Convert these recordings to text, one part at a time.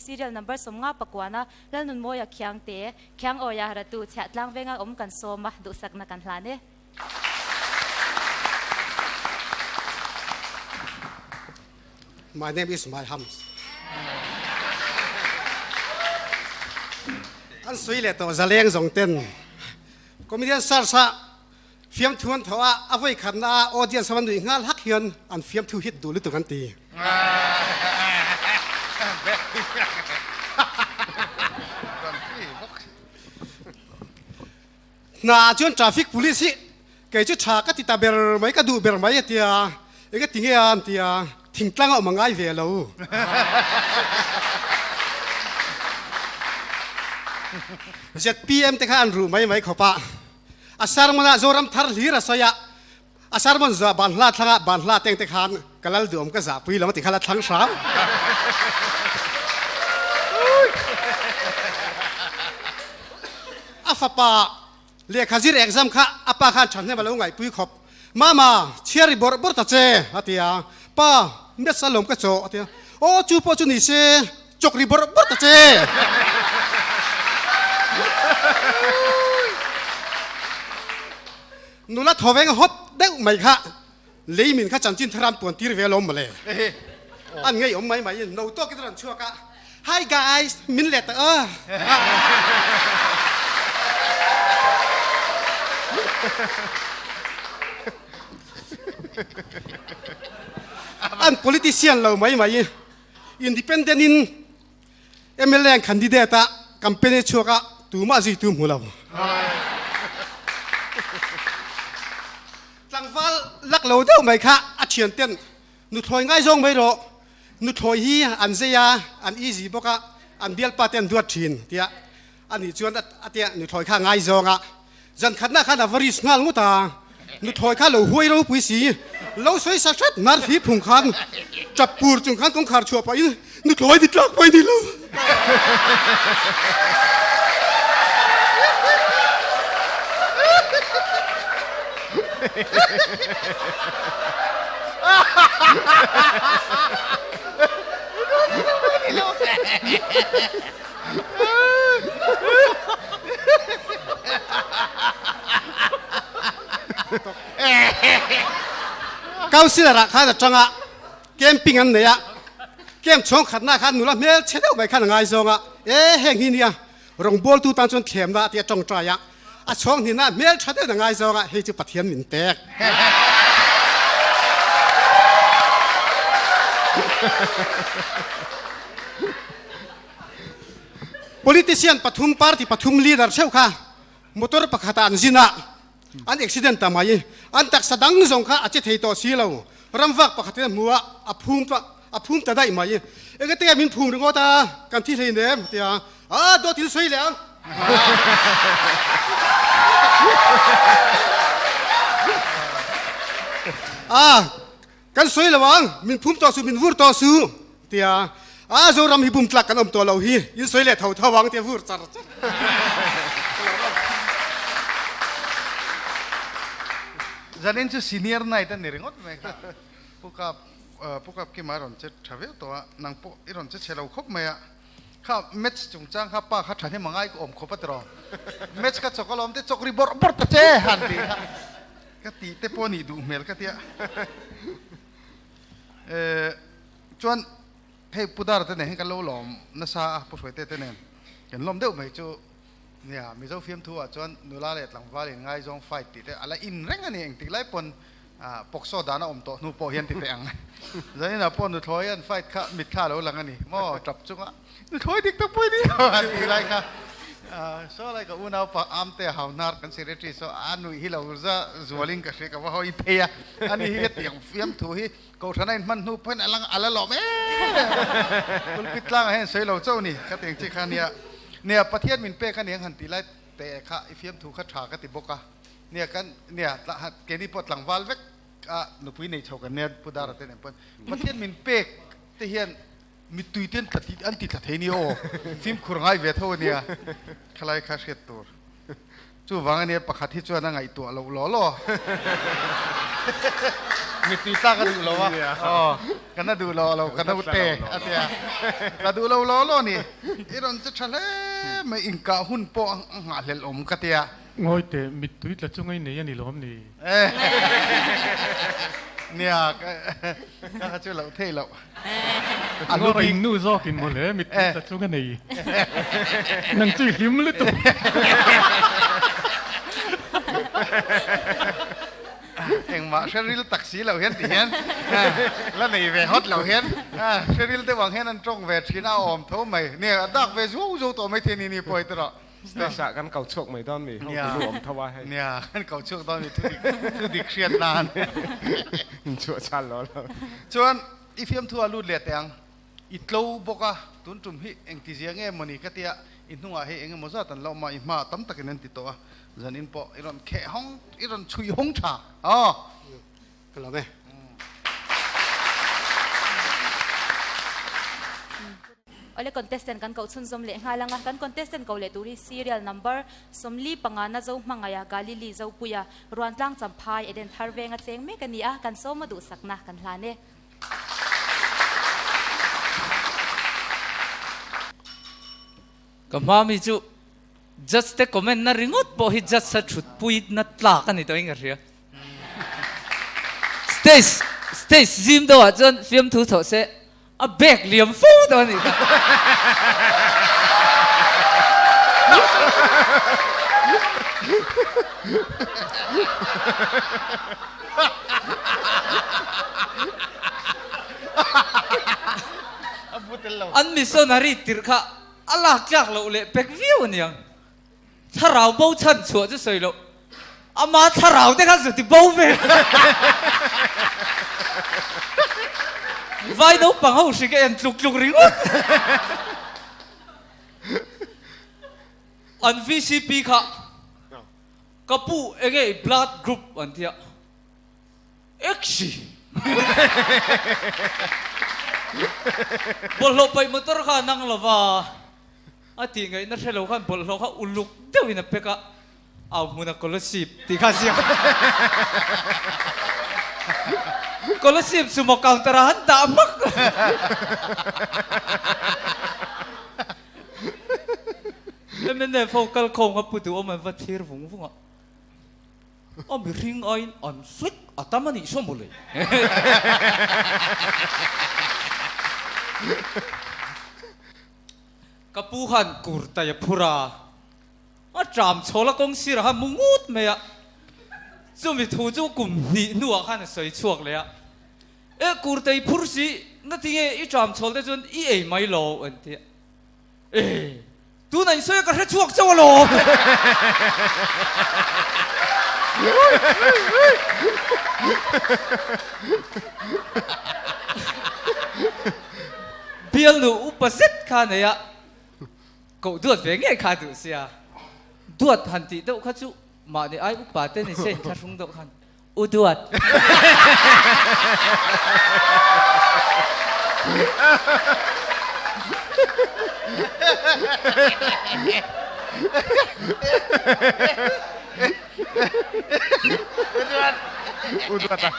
Serial number 50 pakuana Lalnunmawia Khiangte, Khiangawia Ratu Chhiahtlang venga awm kan sawm a, duhsakna kan hlan e. My name is My Hams. An sui le to zaleng zong ten comedian stars a fiamthu an tho a a voi khat na audience an nui ngal hak hian an fiamthu hit du lutuk an ti. Hna chuan traffic police hi kei chu tha ka ti ta ber mai ka duh ber mai a tia eng a ti nge a an tia thingtlang a awm a ngai ve lo. ZPM te kha an ruh mai mai khawp a, a sermon ah Zoram thar hlir a sawi a, a sermon zuah banhla thlangah banhla teng te khan ka lal duhawm ka zahpui lo a ti kha la thlang hram. A fapa lehkha zir exam kha a pa khan thahnem a lo ngaihpui khawp. Mama, chhiar i bawrh bawrh ta che, a ti a. Pa, Maths a lawm ka chawh, a ti a. Aw, chu pawh chu ni se, chawk ri bawrh bawrh ta che. Nula thawveng hawt deuh mai kha lei min kha chanchin thar an puan tir ve alawm mawle. An ngeiawm mai mai in no tawkin a rawn chhuak a, Hi guys, min let a. An politician lo mai mai independent in MLA an candidate a campaign a chhuak a tumah zuitu hmu lo. Tlangval lak lo deuh mai kha a thian ten nuthlawi ngai zawng mai rawh, nuthlawi hi an zei a, an easy bawk a, an bialpa te an duat thin tia a nih chuan a tia nuthlawi kha ngai zawng a, zan khatna khan a va risk nghal ngut a, nuthlawi kha lo huai ropui si, lo sawi sa hret hnar thli phung khan tap pur chung khan kawngkhar chhuah pahin nuthlawi ni tlak mai ni lo. Councillor ah khan atanga camping an nei a, camp chhawng khatna khan nula hmel chhe deuh mai khan a ngaizawng a, e heng hi nia rawngbawltu tan chuan thlemna a ti a tawngtai a, a chhawng hnihna hmel tha deuhin a ngaizawng a, hei chu Pathian min pek. Politician pathum party pathum leader theuh kha motor pakhatah an zin a, an accident ta mai. An taksa dang zawng kha a che thei tawh si lo. Ramvak pakhatin a hmu a, a phum ta a phum ta daih mai. Engati nge min phum ringawt a, kan thi hlei nem tia a dawt in sawi leh ang. A kan sawi lo ang, min phum tawh suh, min vur tawh suh tia a Zoram hi bum tlak kan awm tawh lo hi, in sawi leh tho tho ang tia vur char char. Zanin chu senior night a ni ringawt mai kha. Pu Kap, Pu Kap Kima a rawn che tha viau tawh a, nang pawh i rawn che chhe lo khawp mai a. Kha match chungchang kha pa kha thahnem a ngai ka awm khawp a tiraw. Match kha chawk alawm te chawk ri bawrh bawrh ta che han tih kha ka tih te pawh a nih duh hmel ka tia. Eh chuan hei Pu Dara te nen hian kan lo lawm nasa a, Pu Hruaite te nen kan lawm deuh mai chu nia Mizo fiamthu ah chuan nula leh tlangval in ngaizawng fight tih te a la in reng a ni engtik lai pawn Pawksaw dan a awm tawh hnu pawh hian ti teh ang. Zaninah pawh nuthlawi an fight kha mitthla a lo lang a ni maw tap chunga nuthlawi dik tak pawh i ni lo an tih lai kha. Saw lai ka unau pa Amte a hau hnar kan secretary saw a nuih hi lo za zualin ka hria ka va hawi phei a, ani hi hetiang fiamthu hi Kohhran a inhman hnu pawhin a lang a la lawm em em a, pulpit tlangah hian sawi lo chauh a ni ka ti ang chi kha nia. Nia Pathian min pek a ni ang han tih lai teh kha i fiamthu kha tha ka ti bawk a. Nia kan nia keini pawh tlangval vek a nupui nei chho kan nia Pu Dara te nen pawn Pathian min pek te hian mittui te an ti tla thei nia aw fimkhur ngai ve tho ania khalai kha hriat tur chuvang ania pakhat hi chuan a ngaihtuah loh law law mittui tlak a duh lo a aw. Ka na duh lo lo ka naute a tia. Ka duh lo law law ni. I rawn che tha hle mai inkah hun pawh a nghahhlelh awm ka tia. Ngawi teh, mittui tla chunga i nei a ni lawm ni? Nia, ka kha chu loh theih loh. A lu bik nu zawkin mawle mittui tla chunga nei. Nang chu i hlim lutuk. Engmah hre ril tak si lo hian ti hian la nei ve hawt lo hian hre ril deuh ang hian an tawng ve thin a awm tho mai. Nia, a dak ve zuau zuau tawh mai thei ni ni pawh hi te rawh. Stage ah kan ko chhuak mai dawn mi, ho tunu awm tho a hei. Nia, kan ko chhuak dawn mi thu dik, thu dik hriat nan. In chhuah chal lo lo. Chuan i fiamthu ah lut leh teh ang. I tlo bawk a, tun tum hi engti zia nge mawni ka tia, i hnungah hei eng emaw zat an lo awm a, i hmaah tam takin an ti tawh a, zanin pawh i rawn kheh hawng, i rawn chhui hawng tha aw. Ka lawm e. Awle contestant kan koh chhunzawm leh nghal ang a, kan contestant ko leh tur hi serial number 45 na Zo Hmangaia Galili Zopuia Ruantlang Champhai Eden Thar venga cheng mek a ni a, kan sawma duhsakna kan hlan e. Ka hma mi chu judge te comment na ringawt pawh hi judge a thut pui na tlak a ni tawh in ka hria. Stage stage zim deuh ah chuan fiamthu thawh se a bag liam fo tawh a nih kha. An missionary tirh kha a lak tlak loh leh pek viau a niang. Thlarau bo chhan chhuah chu sawi loh, ama thlarau te kha zu ti bo ve. Vai naupang ho hri ka en tluk tluk ringawt. An VCP kha ka pu enge i blood group an tia. Exi. Bawlhhlawh paih motor kha a nang lova. A tih ngaihna hre lo khan bawlhhlawh kha uluk deuhin a pek a, au hmuna Kolosip tih kha a ziak. Kolosip sumo counter ah han dah hmak. Mnf ho kal khawm kha pu duhawm an va thlir vung vung a, a mihring aiin an flick a tam a nih saw mawle. Ka pu khan kur tai a phur a, a tram chhawl a kawng sirah khan mu ngut mai a, chumi thu chu kum hnih hnuah khan a sawi chhuak leh a, E kur tai phur si, na tinge i tram chhawl te chuan i ei mai lo an ti a, E tuna in sawi a ka hre chhuak chauh alawm. Bialnu upa zet kha nei a, koh duat ve ngei kha duh sia. Duat han tih deuh kha chu mahni ai upa te ni se inthlahrung deuh khan u duat. U duat a.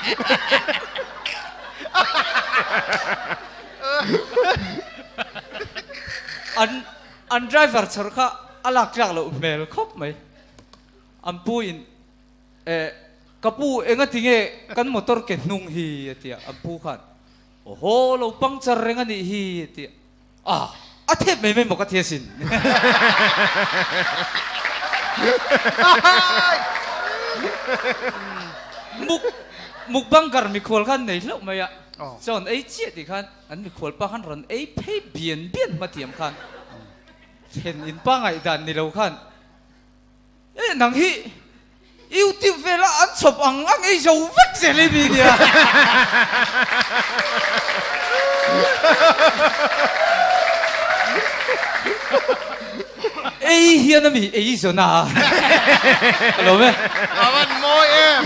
An an driver chhawr kha a lak tlak loh hmel khawp mai. An pu in eh ka pu enga tinge kan motor ke hnung hi a ti a, an pu khan awhaw lo puncture reng a nih hi a ti a, ah a thep mai mai maw ka thi asin. Muk mukbangkar mikhual khan nei hlauh mai a, chuan ei chiah tih khan an mikhual pa khan rawn ei phei bian bian hma thiam khan thlen in pangaih dan ni lo khan Eh nang hi YouTube vela an chhawp ang ang ei zo vek zel i mi nia. Ei hian a mi ei zawn a. Ka lawm e. A van mawi em.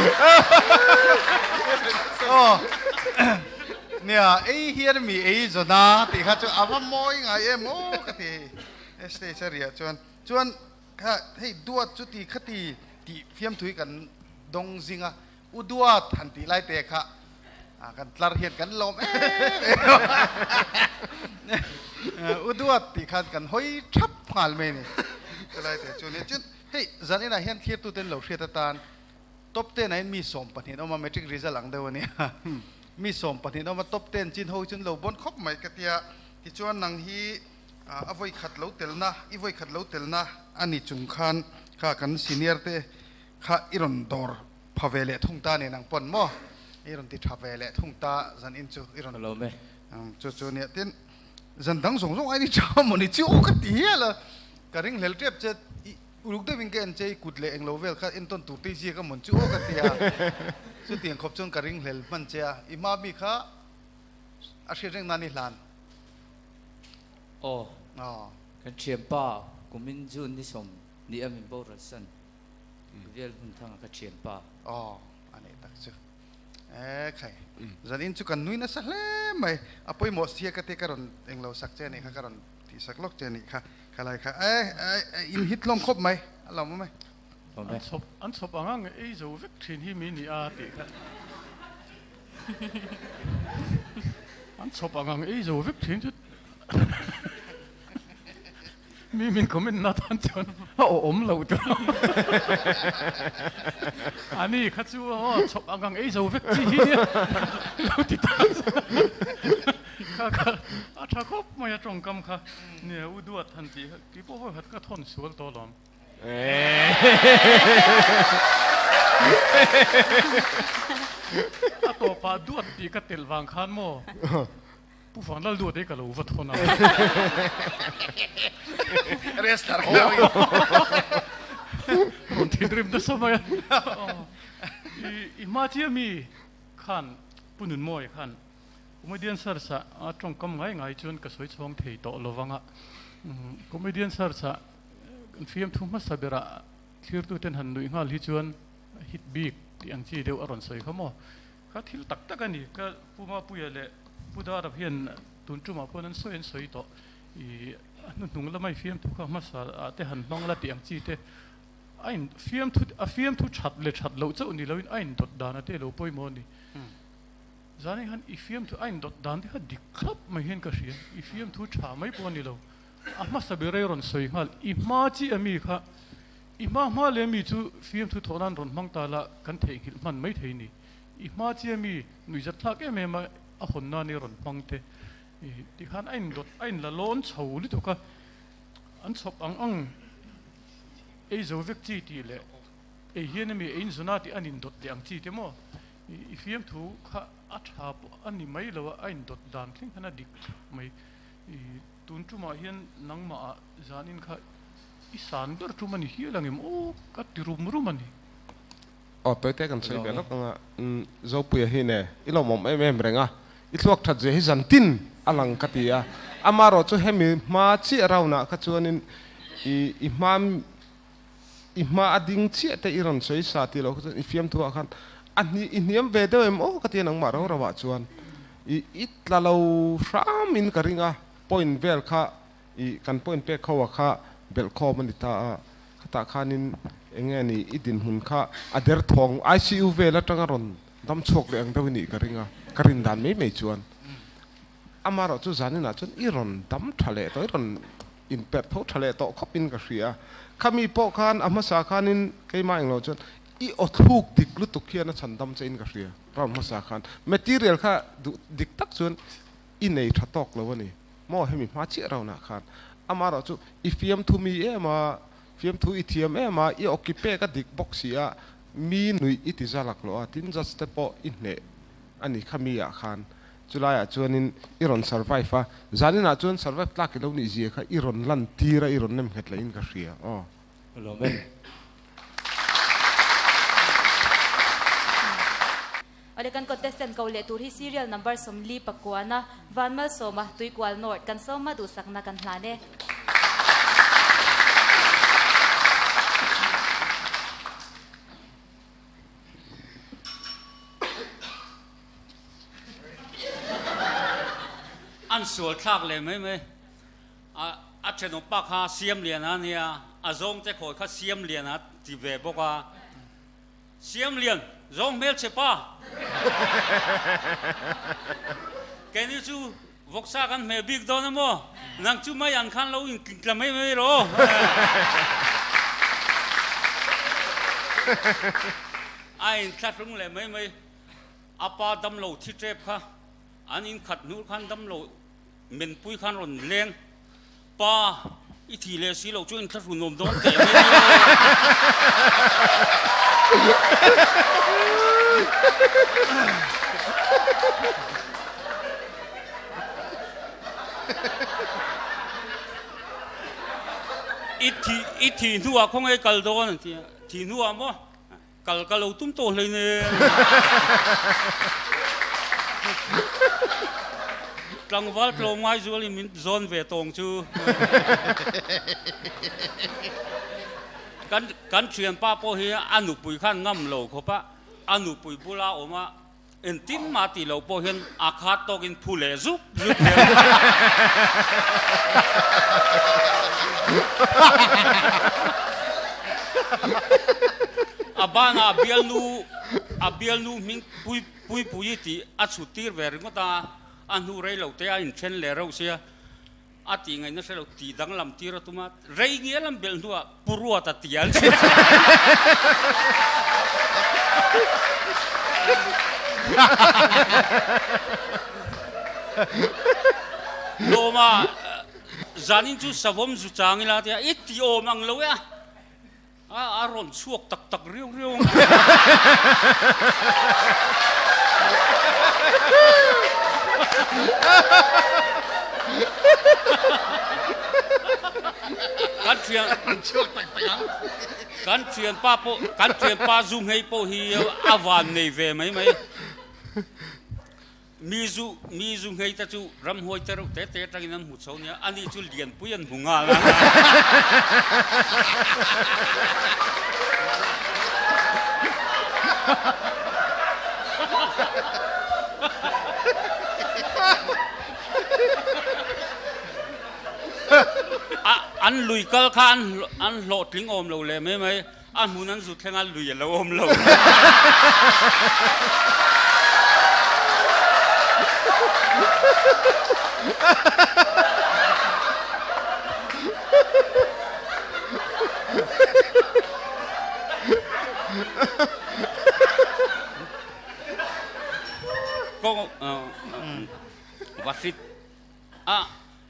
Aw. Nia ei hian a mi ei zawn a tih kha chu a va mawi ngai em aw ka ti hei. Stage a riah chuan chuan Kha hei duat chu ti khati tih fiamthui kan dawng zing a, u duat han tih lai te kha Kan tlar hian kan lawm em em u duat tih khan kan hawi thap nghal mai a ni. Chulai te chu nia chuan hei zan inah hian thirtu ten lo hriat atan top ten ah hian mi 12 an awm a matric result ang deuh a nia. Mi 12 an awm a top ten chin ho chu an lo bawn khawp mai ka tia tichuan nang hi a vawi khat lo telna i vawi khat lo telna a ni chung khan kha kan senior te kha i rawn dawr pha ve leh thung ta nen ang pawn maw i rawn ti tha ve leh thung ta zan in chu i rawn Lawm e. Chu chu nia tin zan dang zawng zawng aini tha maw ni chu aw ka ti hial a ka ring hlel tep che i uluk deuhin ka en che i kut leh englo vel kha entawn tur te i ziak a mawn chu aw ka ti a chutiang khawp chuan ka ring hlel hman che a i hma mi kha a hriat reng nan i hlan. Aw kan thianpa kumin June ni 20 a min boral san. Vel hun thanga ka thian pa. Aw, a nei tak chu. E khai, zan in chu kan nui nasa hle mai. A pawimawh sia ka te ka rawn englo sak che a nih kha, ka rawn tih sak lawk che a nih kha. Khalai kha e, in hit hlawm khawp mai, a lawm awm e. An chhawp, an chhawp ang ang ei zo vek thin hi mi ni a tih kha. An chhawp ang ang ei zo vek thin chu. Mi min comment na tan chuan a awm lo tur. Ani kha chu aw chhawp ang ang ei zo vek chi hi nia lo ti ta. Kha kha a tha khawp mai a tawngkam kha nia u duat han tih kha kei pawh hawi khat ka thawn sual tawh alawm. A tawpah duat tih ka telh vang khan maw. Pu Vanlal duat ei ka lo va thawn a. Restart Rawn thinrim nasa mai a. I hma chiah mi khan Pu Nunmawia khan Comedian Search ah a tawngkam ngai ngai chuan ka sawi chhawng thei tawh lo vang a. Comedian Search ah kan fiamthu hmasa berah thlirtuten han nuih nghal hi chuan hit bik tih ang chi deuh a rawn sawi kha maw. Ka thil tak tak a ni. Ka Pu Mapuia leh Pu Dara hian tun tumah pawhin an sawi an sawi tawh. I a hnuhnung lama i fiamthu kha hmasa ah te han hmang la tih ang chi te a in fiamthu a fiamthu that leh that loh chauh ni loin a indawt dan a te lo pawimawh a ni. Zan hian i fiamthu a indawt dan te kha dik thlap mai hian ka hria. I fiamthu tha mai pawh a ni lo. A hmasa ber ei rawn sawi nghal i hma chi a mi kha i hma hma leh mi chu fiamthu thawh nan rawn hmang ta la kan theihnghilh hman mai thei ni. I hma chia mi nuihzat thlak em em a, a hawn nan i rawn hmang te tikhan a indawt a inla lawn chho lutuk a, an chhawp ang ang ei zo vek chi tih leh ei hian emi ei inzawna tih an indawt leh ang chi te maw i fiamthu kha a tha pawh a ni mai lo a, a indawt dan thleng khan a dik thlap mai. Tun tumah hian nangmah ah zanin kha i san ber tum a ni hial ang em aw ka ti rum rum a ni. Aw tawite kan sawi ve lawk ang a, Zopuia hi ne i lawmawm em em reng a, i thluak that zia hi zan tin a lang ka ti a, amarawh chu hemi hma chiah round ah kha chuanin i i hma i hma a ding chiah te i rawn sawi sa tih loh kha chuan i fiamthu ah khan a hni i hniam ve deuh em aw ka ti a nangmah ro ro ah chuan i i tla lo hram in ka ring a, point vel kha I kan point pek ho a kha belhkhawm a ni ta a, khatah khanin eng nge ni i dinhmun kha a der thawng ICU vel atanga rawn dam chhuak leh ang deuh i nih ka ring a, ka rin dan mai mai chuan amaherawh chu zaninah chuan i rawn dam tha leh tawh, i rawn inperh tho tha leh tawh khawpin ka hria a, khami pawh khan a hmasa khanin keimah englo chuan i aw thluk dik lutuk hian a chhan dam che in ka hria, round hmasa khan material kha duh dik tak chuan i nei tha tawk lo a ni. Maw hemi hma chiah rawnah khan amaherawh chu i fiamthu mi em a, fiamthu i thiam em a, i awki pek a dik bawk si a, mi nuih i ti zalak loh a, tin judge te pawh i hneh a ni kha mi ah khan chulaiah chuanin i rawn survive a, zaninah chuan survive tlak i lo nih zia kha i rawn lan tir a, i rawn nem nghet leh in ka hria aw. Lawm em. Awle kan contestant ko leh tur hi serial number 40 pakuana Vanmalsawma Tuikual North kan sawma duhsakna kan hlan e. An sual thlak leh mai mai a a thenawmpa kha Siamliana a nia a zawngte khawi kha Siamliana ti ve bawk a. Siamlian, Zawng hmelchhe pa. Keini chu vawksa kan hmeh bik dawn a maw? Nang chu mai ang khan lo intla mai mai rawh. A inthlahrung leh mai mai. A pa damlo thi tep kha an inkhat hnur khan damlo menpui khan rawn leng. Pa, i thi leh si loh chu inthlahrun awm dawn teh mai nia. I thi, i thi hnuah khawnge kal dawn an ti a, thi hnuah maw? Kal ka lo tum tawh hleinem. Tlangval tlawmngai zualin min zawn ve tawng chu. Kan kan thianpa pawh hi a nupui khan ngam lo khawp a, a nupui bula awm a, engtin mah tih loh pawh hian a khat tawkin phu leh zup zup hian. A banah a bialnu a bialnu hming pui puipui tih a chhut tir ve ringawt a, a hnu rei lo te a inthen leh reuh sia, a tih ngaihna hre lo tih danglam tir a tum a, rei ngial an belh hnuah Pu Ruata tih an chhut. Lawma zanin chu savawm zu chang ila tia i ti awm ang lo e a, a rawn chhuak tak tak riau riau ang. Kan thian chhuak tak tak ang. Kan thian pa pawh kan thian pa zu nghei pawh hi a van nei ve mai mai. Mi zu mi zu nghei te chu ramhuai te reuh te te atangin an hmu chho nia, ani chu lianpui an hmu nghal a. A an lui kal kha an an hlawhtling awm lo leh mai mai. A hmun an zu thleng a lui a lo awm lo. Kawng vahrit a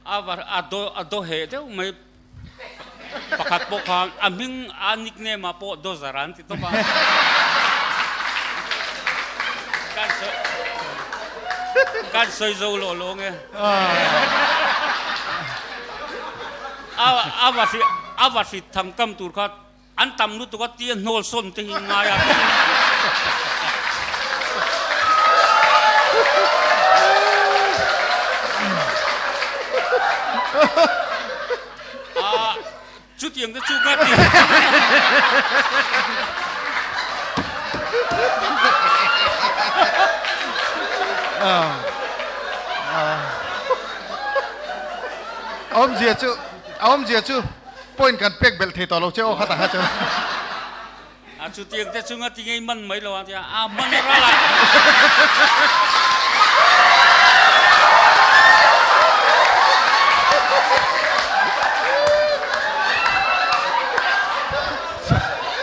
A var a do a do heh deuh mai pakhat pawh kha a hming a nickname ah pawh Dozer an ti tawp a. Kan sawi kan sawi zo lo lo nge. A a va hri a va hrit tham kam tur kha An tam lutuk a tia hnawl sawn te hi ngai a. A chutiang te chu ka ti. Awmzia chu awmzia chu Point kan pek belh thei tawh lo che aw kha tak chuan. A chutiang te chunga ti ngei man mai lo ang tia a man a ral a.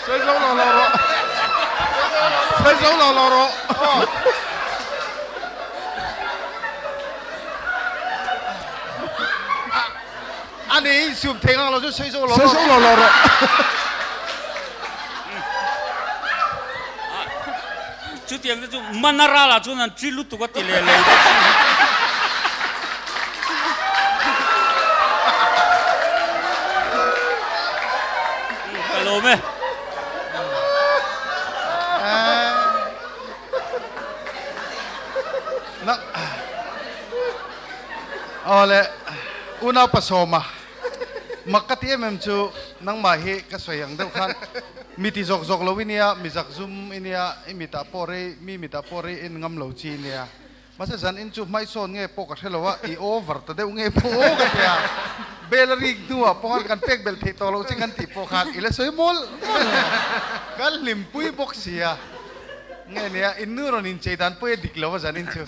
Sawi zo lo lo rawh. Sawi zo lo lo rawh. A ni sum thei ngang lo chu sawi zo lo Sawi zo lo lo rawh. Chutiang te chu mana rala chuan an ṭi lutuk a ti leh lo bawk si. Ka lawm e. Awle, unau pasawma mak ka ti em em chu nangmah hi ka sawi ang deuh khan mi ti zawk zawk lo i nia, mi zak zum i nia, i mitah pawh rei, mi mitah pawh rei en ngam lo chi i nia. Mahse zan in chu hmaisawn nge pawh ka hre lo a, i over ta deuh nge pawh aw ka ti a. Bel a rik hnuah pawh khan kan pek belh theih tawh loh che kan tih pawh khan i la sawi mawlh mawlh a, kan hlimpui bawk si a. Nge nia in nu rawn inchei dan pawh hi a dik lo a zanin chu.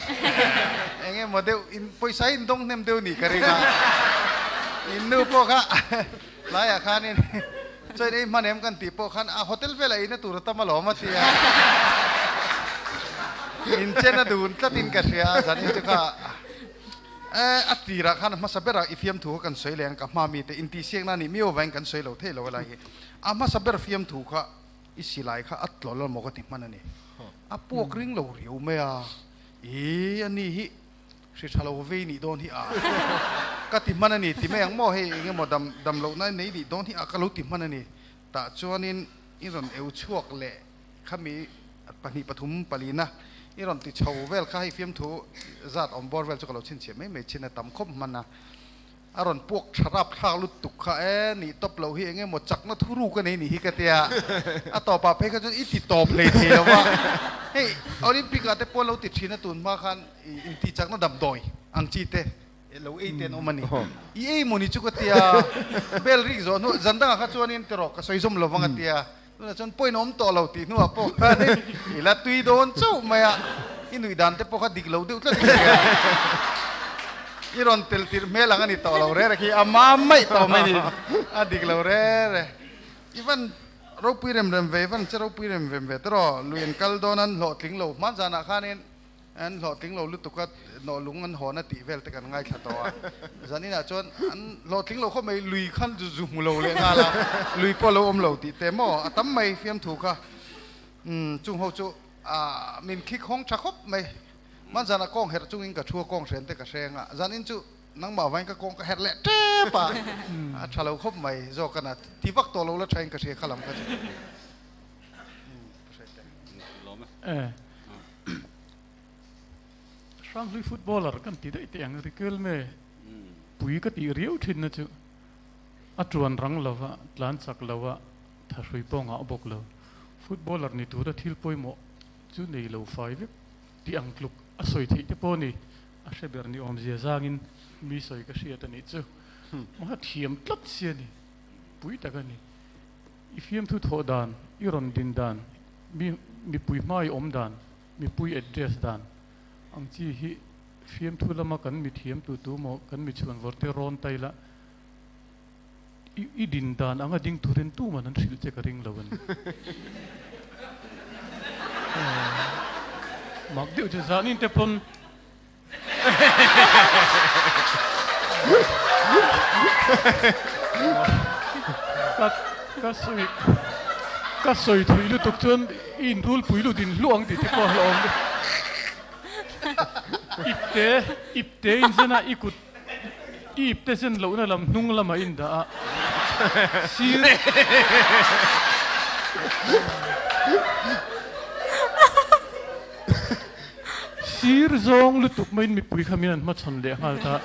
Eng emaw deuh in pawisa hi in dawng hnem deuh nih ka ring a. In nu pawh kha tlaiah khanin chaw in ei hman em kan tih pawh khan a hotel velah eina tur a tam alawm a ti a. In chen a dun tlatin ka hria a zanin chu kha a tirah khan a hmasa berah i fiamthu kha kan sawi leh ang ka hma mite intihsiakna a nih miau avangin kan sawi lo theih lo helai hi. A hmasa ber fiamthu kha I silai kha a tlawlh a maw ka ti hman a ni. A puak ring lo riau mai a, Ih, a ni hi hri tha lo vei nih dawn hi a ka ti hman a ni ti mai ang maw hei eng emaw dam dam lohna nei nih dawn hi a ka lo ti hman a ni. Tah chuanin i rawn eu chhuak leh khami pahnih pathum palina i rawn ti chho vel kha hei fiamthu zat awm bawr vel chu ka lo chhinchhiah mai mai chin a tam khawp hman a. A rawn puak tha rap thlak lutuk kha e, nih tawp loh hi eng emaw chakna thu ruk a nei nih hi ka tia. A tawpah phei kha chuan i ti tawp hlei thei lo va. Hei Olympic ah te pawh lo ti thin a tun hma khan inti chakna damdawi ang chi te lo ei te an awm a ni. I ei maw ni chu ka tia. Bell rik zawh hnu zan dangah kha chuanin ti rawh ka sawi zawm lo vang a tia. Tunah chuan point a awm tawh lo tih hnuah pawh khan i la tui dawn chauh mai a, i nuih dan te pawh kha dik lo deuh tlat in hria. I rawn tel tirh hmel ang a ni tawh lo rere khi a mam maih tawh mai ni, a dik lo rere. I van ropui rem rem ve, i van che ropui rem rem ve tawh rawh, lui an kal dawn an hlawhtling lo hman zanah khanin An hlawhtling lo lutuk a, nawhlung an hawn a tih vel te kan ngaithla tawh a. Zaninah chuan an hlawhtling lo khawp mai, lui khan zu zu hmu lo leh nghal a, lui pawh lo awm lo tih te maw a tam mai fiamthu kha. Umm chung ho chu ah min khik hawng tha khawp mai. Hman zanah kawng herh chungin ka thu a, kawng hren te ka hreng a, zanin chu nangmah vain ka kawng ka herh leh tep a, a tha lo khawp mai zawk a na ti vak tawh lo la thain ka hria kha lam kha chu. Hranghlui footballer kan ti daih teh ang Riquelme pui ka tih riau thin na chu a tuan rang lova tlan chak lova thahrui pawh ngah bawk lo. Footballer ni tura thil pawimawh chu nei lo fai vek tih ang tluk a sawi theih te pawh ni a hre ber ni awmzia zangin mi sawi ka hriat a nih chu. Mahse thiam tlat si a ni pui tak a ni. I fiamthu thawh dan, i rawn din dan, mi mipui hma i awm dan, mipui address dan ang chi hi fiamthu lama kan mi thiam tu tu maw kan mi chhuan vawr te rawn tai la, i i din dan anga ding turin tuman an hrilh che ka ring lo a ni. Mak deuh chu zanin te pawn. Ka sawi ka sawi thui lutuk chuan i inrulpui lut in hluah ang tih te pawh a hlauhawm deuh. Ipte ipte in zen a i kut i ipte zen lohna lam hnung lamah i indah a sir Sir zawng lutuk maiin mipui kha min an hmachhawn leh nghal ta.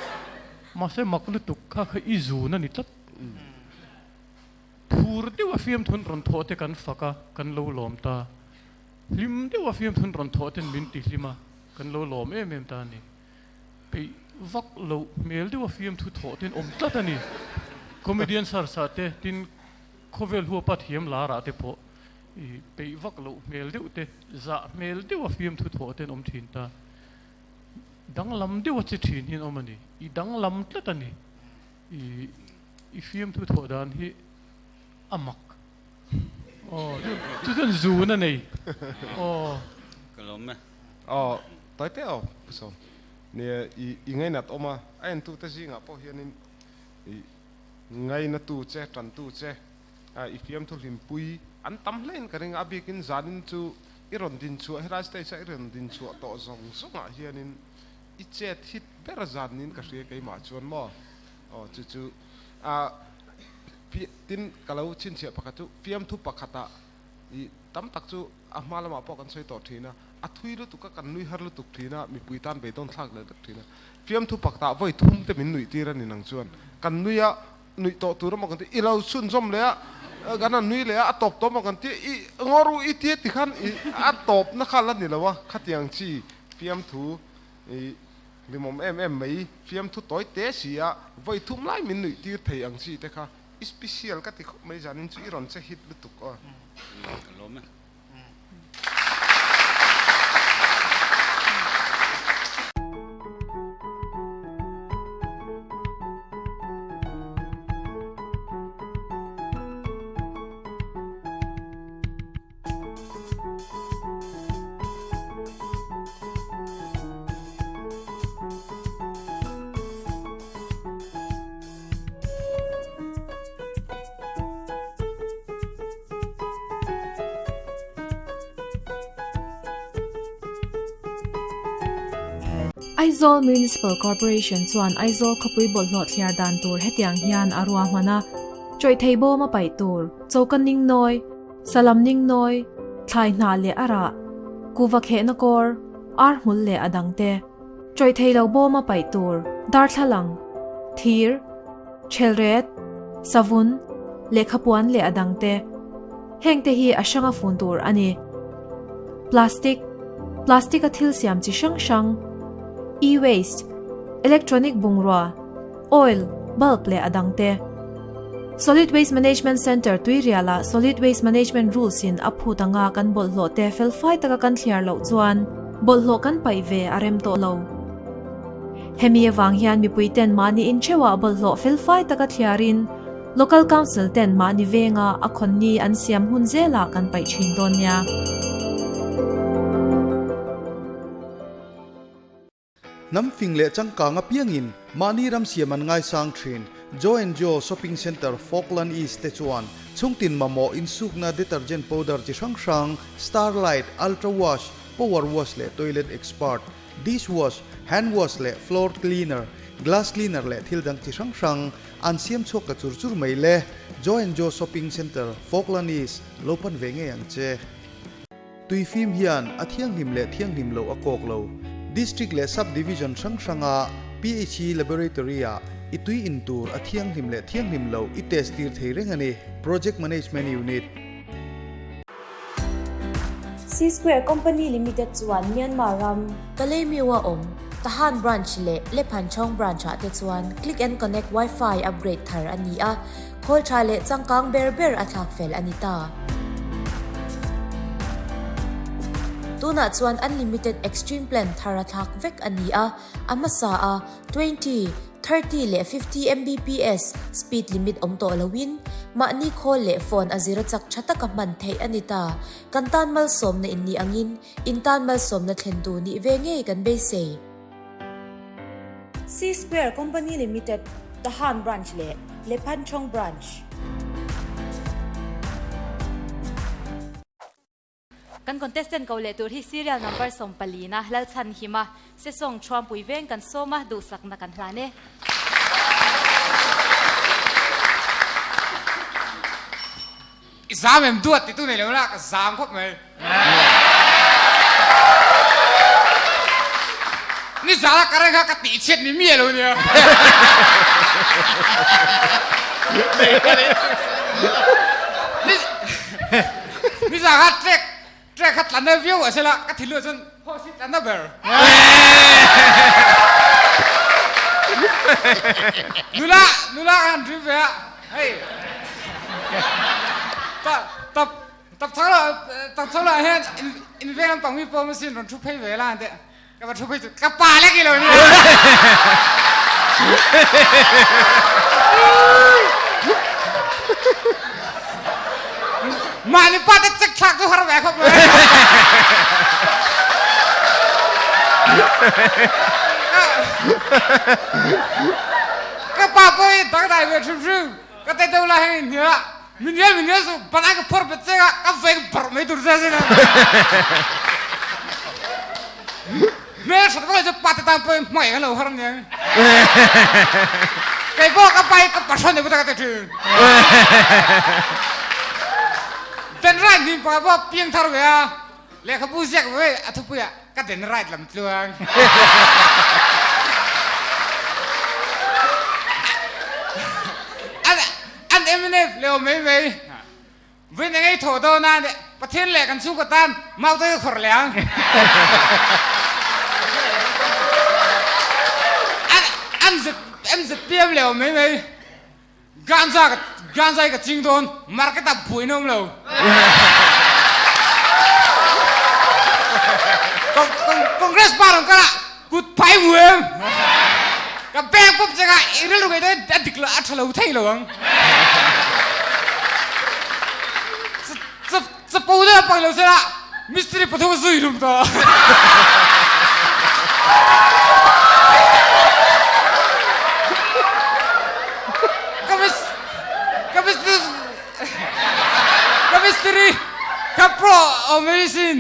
Mahse mak lutuk kha kha i zun a ni tlat. Phur deuha fiamthun rawn thawh te kan fak a, kan lo lawm ta. Hlim deuha fiamthun rawn thawh ten min ti hlim a, kan lo lawm em em ta a ni. Peih vak loh hmel deuha fiamthu thawh ten awm tlat a ni. Comedian Search ah te, tin khawvel huapa thiam larah te pawh. I peih vak loh hmel deuh te, zah hmel deuh a fiamthu thawh ten awm thin ta. Danglam deuh a che thin hian awm a ni. I danglam tlat a ni. I i fiamthu thawh dan hi a mak. Aw, chu chuan zun a nei. Aw. Ka lawm e. Aw, tawi teh aw, Pu Sawm. Nia, i i ngainat awm a, a entute zingah pawh hianin i ngainatu che, tantu che, I fiamthu hlimpui an tam hlein ka ring a, a bikin zanin chu i rawn din chhuah helai stage a i rawn din chhuah tawh zawng zawngah hianin i chet hit ber zanin ka hria keimah chuan maw aw chu chu a tin ka lo chhinchhiah pakhat chu fiamthu pakhatah i tam tak chu a hma lamah pawh kan sawi tawh thin a, a thui lutuk a kan nui har lutuk thin a, mipui tan beidawn thlak leh vek thin a, fiamthu pakhatah vawi thum te min nuih tir a ni nang chuan kan nui a. Nuih tawh tur emaw kan ti, i lo chhunzawm leh a, kan han nui leh a, a tawp tawh emaw kan ti, i ngaw ru i tia ti khan i a tawpna kha la ni lo a, khatiang chi fiamthu i hlimawm em em mai, fiamthu tawi te si a, vawi thum lai min nuih tir thei ang chi te kha i special ka ti khawp mai zanin chu i rawn che hit lutuk aw. Ka lawm e. Aizawl Municipal Corporation chuan Aizawl khawpui bawlhhlawh thliar dan tur hetiang hian a ruahman a, Chawih thei bawm a paih tur, choka ning nawi, salam ning nawi, thlai hnah leh a rah, kuva khehna kawr, ar hmul leh a dangte. Chawih thei lo bawm a paih tur, darthlalang, thir, Chelret, savun, lehkhapuan leh a dangte. Hengte hi a hranga fun tur a ni. Plastic, Plastic a thil siam chi hrang hrang, E-waste, electronic bungrua, oil, bulb leh a dangte. Solid Waste Management Centre Tuirialah Solid Waste Management Rules in a phut anga kan bawlhhlawh te felfai taka kan thliar loh chuan bawlhhlawh kan paih ve a rem tawh lo. Hemi avang hian mipui ten mahni intheuhah bawlhhlawh felfai taka thliarin Local Council ten mahni venga a khawnni an siam hun zelah kan paih thin dawn nia. Hnam fing leh changkang apiangin mahni ram siam an ngaisang thin. Joe and Joe Shopping Centre Falkland East te chuan chhungtin mamawh insukna detergent powder chi hrang hrang, Starlight, Ultra Wash, Power Wash leh Toilet Expert, Dish wash, hand wash leh floor cleaner, glass cleaner leh thil dang chi hrang hrang an siam chhuak ta chur chur mai le. Joe and Joe Shopping Centre, Falkland East, lo pan ve ngei ang che. Tui fim hian a thianghlim leh thianghlim loh a kawk lo. District leh Sub Division hrang hranga PHE Laboratory ah i tui in tur a thianghlim leh thianghlim loh i test tir thei reng a ni. Project Management Unit. C Square Company Limited chuan Myanmar ram, Kalaymyo-a awm Tahan Branch leh Lephanchawng Branch-ah te chuan Click and Connect Wi-Fi upgrade thar a ni a, khawl tha leh changkang ber ber a thlak fel a ni ta. Tunah chuan Unlimited Extreme Plan thar a thlak vek a ni a, a hmasa a 20, 30 leh 50 Mbps speed limit awm tawh loin mahni khawl leh phone a zira chak tha taka hman theih a ni ta. Kan tan malsawmna in nih angin in tan malsawmna thlentu nih ve ngei kan beisei. C Square Company Limited, Tahan Branch leh Lephanchawng Branch. Kan contestant ko leh tur hi serial number sawmpalina Lalchhanhima Sesawng Thuampui veng kan sawm a, duhsakna kan hlan e. I zam em duat ti tu nei lo la ka zam khawp mai. Ni zala ka reng kha ka tih chhiat ni miah lo nia. Ni zah kha trek trek kha tlan na viau a sela ka thil luah chuan haw si tlan na ber. Nula nula kha han rim ve a hei ta tap tap chho lah tap chho lah hian in in veng lampang mi pawh masin rawn thu phei ve la an teh Ka va thu phei chu ka pa lek i lo ni. Mah ni pa te chek thlak chu har ve khop mai. Ka pa pawh i dangdai ve hrim hrim. Ka te deuh la heng in hnia. Min rial min rial su ban ka phor bet che ka ka ve ka barh mai tur che sin. Hmel that vak chu pa te tan pawh hmangaih kan lo har aniang. Kei pawh ka pa hi ka passion ni ka ti thin. Den right nin pakhat pawh piang thar ve a lehkhabu ziak ve a thupui ah ka den right lam tluang. An MNF leo mai mai. Vin a ngei thaw dawn a, Pathian leh kan chhungkaw tan mau te ka khawrh leh ang. An an ZPM leh awm mai mai. Ganja ka ganja hi ka ching dawn, market ah buaina awm lo. Congress pa rawn kal a, kut phai mu em. Ka bank pawp cheng a, i rilru ngei dawn a dik lo a tha lo thei lo ang. Chapo deuh a pang lo sela mistiri pathum a zui hlum tawh. Ka mis ka mistiri ka mistiri ka pro awm mai sin.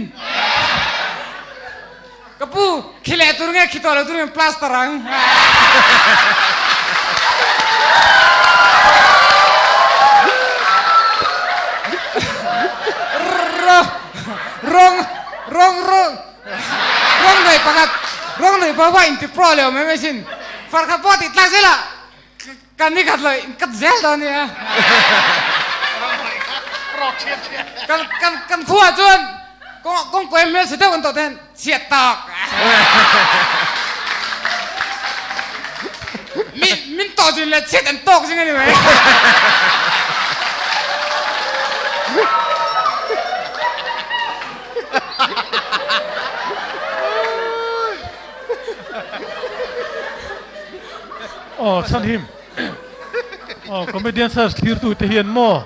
Ka Ka pu, khi leh tur nge khi tawh lo tur nge plaster ang. Rawng rawng rawng rawng nei pakhat rawng nei pa va inti pro leh awm em asin. Farkhat pawh tih tlak zel ah Kan ni khat lo in kat zel dawn nia. Kan kan kan khua chuan kawng kawng kawi hmel chhe deuh kan tawh te hian chhiat tak. Mi min tawh zin leh chhiat an tawk zing a ni mai. Aw Chhanhim Aw comedian search thlir tu te hian maw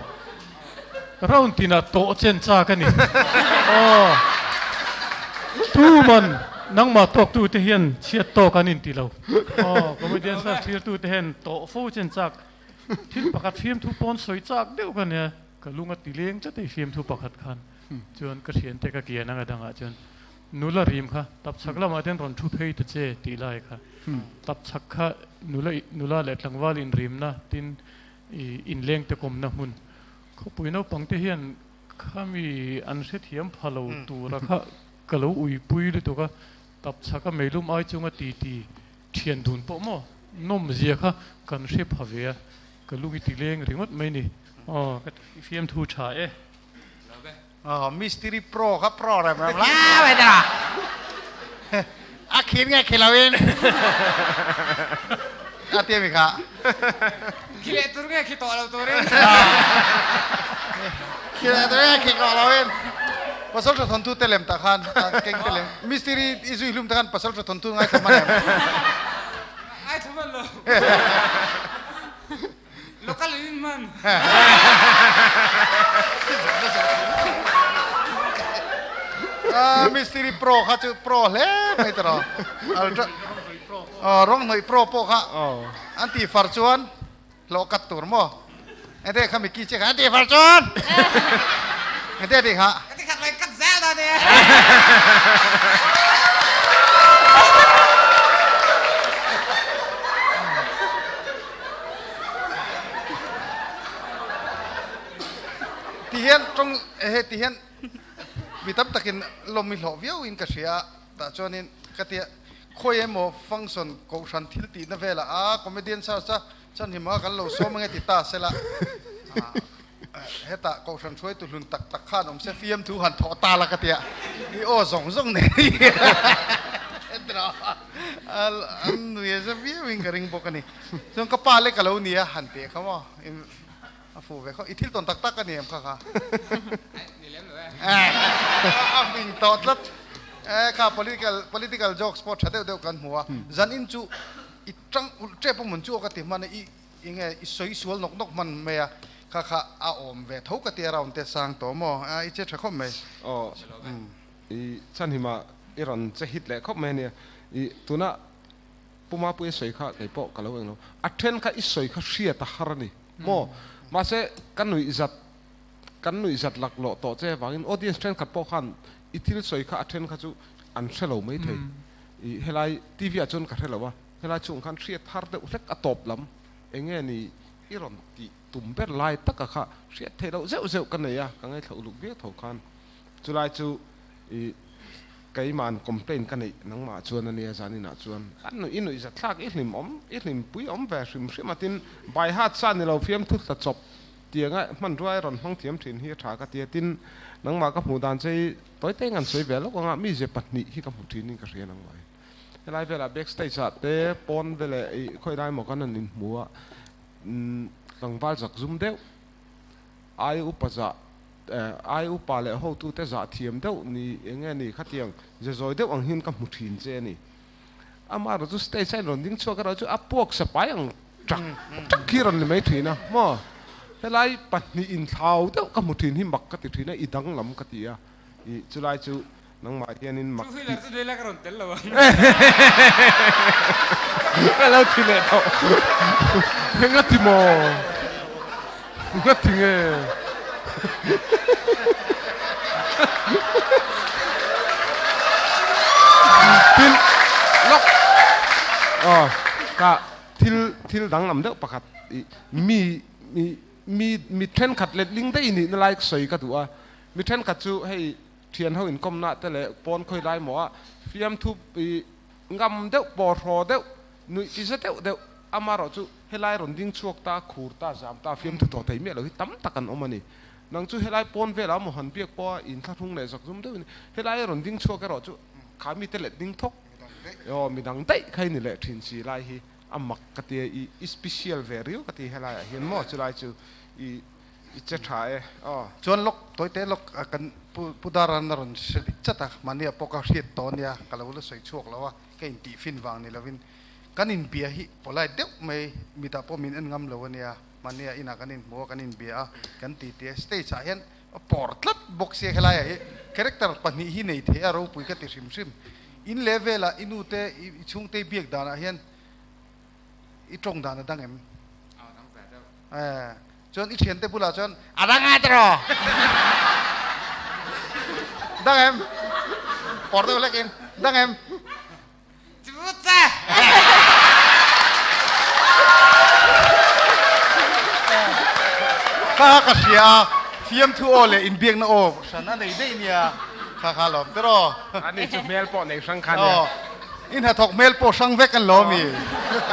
round tinah tawh chen chak a ni Aw tuman nangmah tawk tu te hian chhiat tawk an inti lo Aw comedian search thlir tu te hian tawh fo chen chak thil pakhat fiamthu pawn sawi chak deuh ka nia ka lung a ti leng tlat a i fiamthu pakhat khan chuan ka thiante ka kian anga dangah chuan Nula rim kha tap chhak lamah ten rawn thu phei ta che tih lai kha tap chhak kha nula nula leh tlangval inrimna tin ih inleng te kawmna hmun khawpui naupang te hian khami an hrethiam pha lo tura kha ka lo uipui lutuk a tap chhak a meilum ai chunga ti ti thian dun pawh maw nawm zia kha kan hre pha ve a ka lung i ti leng ringawt mai ni aw ka fiamthu tha e. Mystery pro kha pro rem rem la mai ta a khin nge khi lo in a ti mi kha khi leh tur nge khi tawh lo turin khi leh tur nge khi tawh lo in pasal tha thawnthu te lem tah khan keng te lem mystery i zui hlum te khan pasal tha thawnthu ngai tha man em ngai tha man lo Local in man. Ah, mystery pro kha chu pro hle mai tawh rawh. Ultra oh, rawng hnawih pro pawh kha an tih far chuan hlawh kat tur maw? Ente kha Mickey che kha an tih far chuan ente tih kha. Ka ti khat lai kat zel da nia. Ti hian tawng he ti hian mi tam takin lawm i hlawh viau in ka hria a, tah chuanin ka tia khawi emaw function kohhran thil tihna velah a comedian search a chhan hima kan lo sawm ange ti ta sela hetah kohhran hruaitu hlun tak tak khan awm se fiamthu han thawh ta la ka tia i aw zawng zawng nei an nui a za viau in ka ring bawk a ni. Chuan ka pa le ka lo nia han teh kha maw a fuh ve khaw i thil tawn tak tak a ni em kha kha a fing tawh tlat e kha political political jokes pawh tha deuh deuh kan hmu a zan in chu i tang ulh tep a mun chu aw ka ti hman a i enge i sawi sual nawk nawk hman mai a kha kha a awm ve tho ka ti a round te sang tawh maw a i che tha khawp mai aw i chhanhima i rawn che hit leh khawp mai a nia i tuna Pu Mapui a sawi kha kei pawh ka lo eng lo. A then kha i sawi kha hriat a har a ni maw? Mahse ka nuih zat kan nuih zat lak lawh tawh che avangin audience thenkhat pawh khan i thil sawi kha a then kha chu an hre lo mai thei. I helai TV ah chuan ka hre lo a, helai chhungah khan hriat har deuh hlek a tawp lam eng nge ni i rawn tih tum ber lai taka kha hriat theih loh zeuh zeuh ka nei a, ka ngaithla uluk viau tho khan. Chulai chu i Keima'n complaint ka neih nangmah chuan a nia zaninah chuan an nuih i nuih zathlak i hlim awm i hlimpui awm ve hrim hrim a tin by heart sa ni lo fiamthu tla chawp tianga hmanrua i rawn hmang thiam thin hi a tha ka ti a tin nangmah ka hmuh dan che i tawi teng an sawi ve lawk anga mize pahnih hi ka hmu thin in ka hria nangmah hi helai velah back stage ah te pawn veleh i khawi lai maw kan han inhmu a tlangval zak zum deuh ai upa zah Ai upa leh hotute zah thiam deuh ni eng nge ni khatiang ze zawi deuh ang hian ka hmu thin che a ni. Amaherawh chu stage a inrawn ding chhuak erawh chu a puak sapai ang ṭak ṭak hi a rawn ni mai thin a maw. Helai pahnih inthlau deuh ka hmu thin hi mak ka ti thin a, i danglam ka ti a, i chulai chu nangmah hianin mak tih. Two wheeler chu lei ka rawn tel lo ang. Ka lo thi leh tawh. Enga ti maw? Enga ti nge? Aw ka thil thil danglam deuh pakhat i mi mi mi mi thenkhat letling daih nihna lai sawi ka duh a, mi thenkhat chu hei thian ho inkawmna te leh pawn khawi lai maw a fiamthu i ngam deuh pawh hraw deuh nuih ti za deuh deuh amarawh chu helai rawn ding chhuak ta khur ta zam ta fiamthu tawh thei miah lo hi tam tak an awm a ni. Nang chu helai pawn velah maw han biak pawh a inthlahrung leh zak zum deuhin helai rawn ding chhuak erawh chu kha mite let ding thawk aw midang daih kha i ni leh thin si lai hi a mak ka tia i i special ve riau ka ti helai ah hian maw chulai chu i i che tha e aw. Chuan lawk tawi te lawk kan pu pu Daran a rawn hre dik chat a mahnia pawh ka hriat tawh ania ka lo la sawi chhuak lo a ka intih fin vang ni lovin kan inbia hi polite deuh mai mitah pawh min en ngam lo ania. Mahnia inah kan inhmu a, kan inbia a, kan titi a, stage ah hian a pawr tlat bawk sia helai ah hi character pahnih hi nei thei a ropui ka ti hrim hrim. In leh velah i nu te i chhungte i biak danah hian i tawng dan a dang em? A dang ve deuh. Eh, chuan i thiante bulah chuan a dang a tiraw? Dang em? Pawr deuh hlek in, dang em? Kha ka hria a, fiamthu aw leh inbiakna aw hran a nei daih nia, kha kha lawm te raw. Ani chu hmel pawh nei hrang kha nia. I hnathawk hmel pawh hrang vek an lawm i,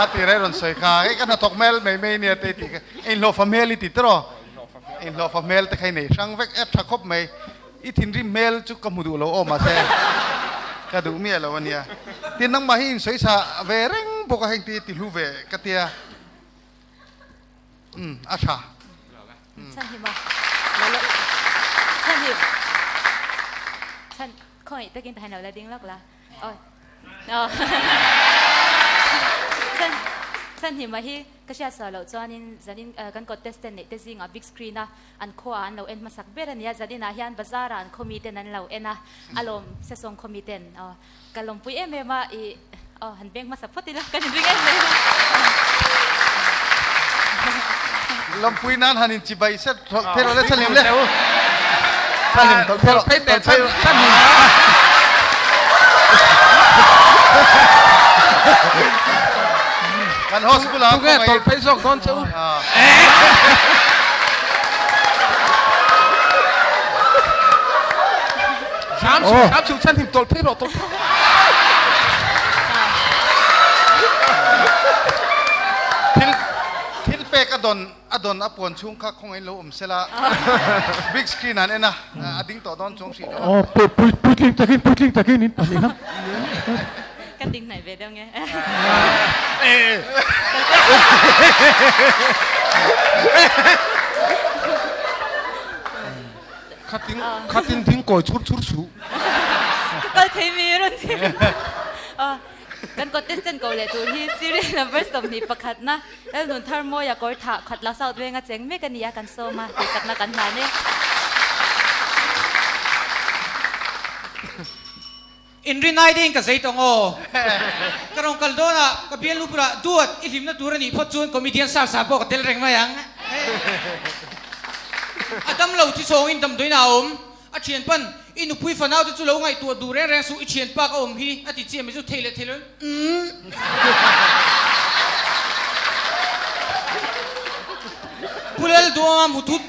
a ti rei rawn sawi kha, hei ka hnathawk hmel mai mai nia te i tih kha, inhlawhfa hmel i ti te raw, inhlawhfa hmel te kha i nei hrang vek e tha khawp mai. I thinrim hmel chu ka hmu duh lo aw mahse ka duh miah lo ania. Tin nangmah hi insawi sa ve reng bawk a heng ti ti hlu ve ka tia. Umm a tha. Chhan him a lo chhan him chhan khawngaih takin tahin lo la ding lawk la aw chhan chhan him a hi ka hriat sa loh chuanin zanin kan contestant neih te zingah big screen a An khuaah an lo en hmasak ber a nia, zaninah hian bazarah an khawmi ten an lo en a, a lawm sesawng khawmi ten aw ka lawmpui em em a, ih aw han beng hmasa phawt ila kan inring em em a. Lawmpui nan han inchi bai set thei rawh le chhan hlim le. Chhan hlim tawlh phei rawh. Phei teh chhan chhan hlim. Kan hospital ah Tunge tawlh phei zawk dawn che u. Zam suh, zam suh, chhan him tawlh phei rawh, tawlh phei rawh. Thil thil pek a dawn a dawn a puan chhung kha khawngaih in lo awm sela big screen an en a a ding tawh dawn chuang hrih lo a. Aw pui puitling takin puitling takin in pahnih kha. Ka ding hnaih ve deuh nge. Khatin khatin ding kawi chur chur suh. Ka kal thei mi rawn ti. Kan contestant ko leh tur hi serial number 21 na Lalnun Tharmawia kawr thah khat la South Venga cheng mek a ni a kan sawm a, tihsakna kan hlan e. Inrinai ding ka zei tawng aw. Ka rawn kal dawn a, ka bialnu bulah duat i hlimna tur a nih phawt chuan comedian sar sar pawh ka tel reng mai ang. A dam lo thi chhawngin damdawiin a awm. A thian pan, i nupui fanau te chu lo ngaihtuah duh reng reng suh, i thian pa ka awm hi a ti chiah mai chu thei leh thei lo in umm. Pu Lalduama hmu thut,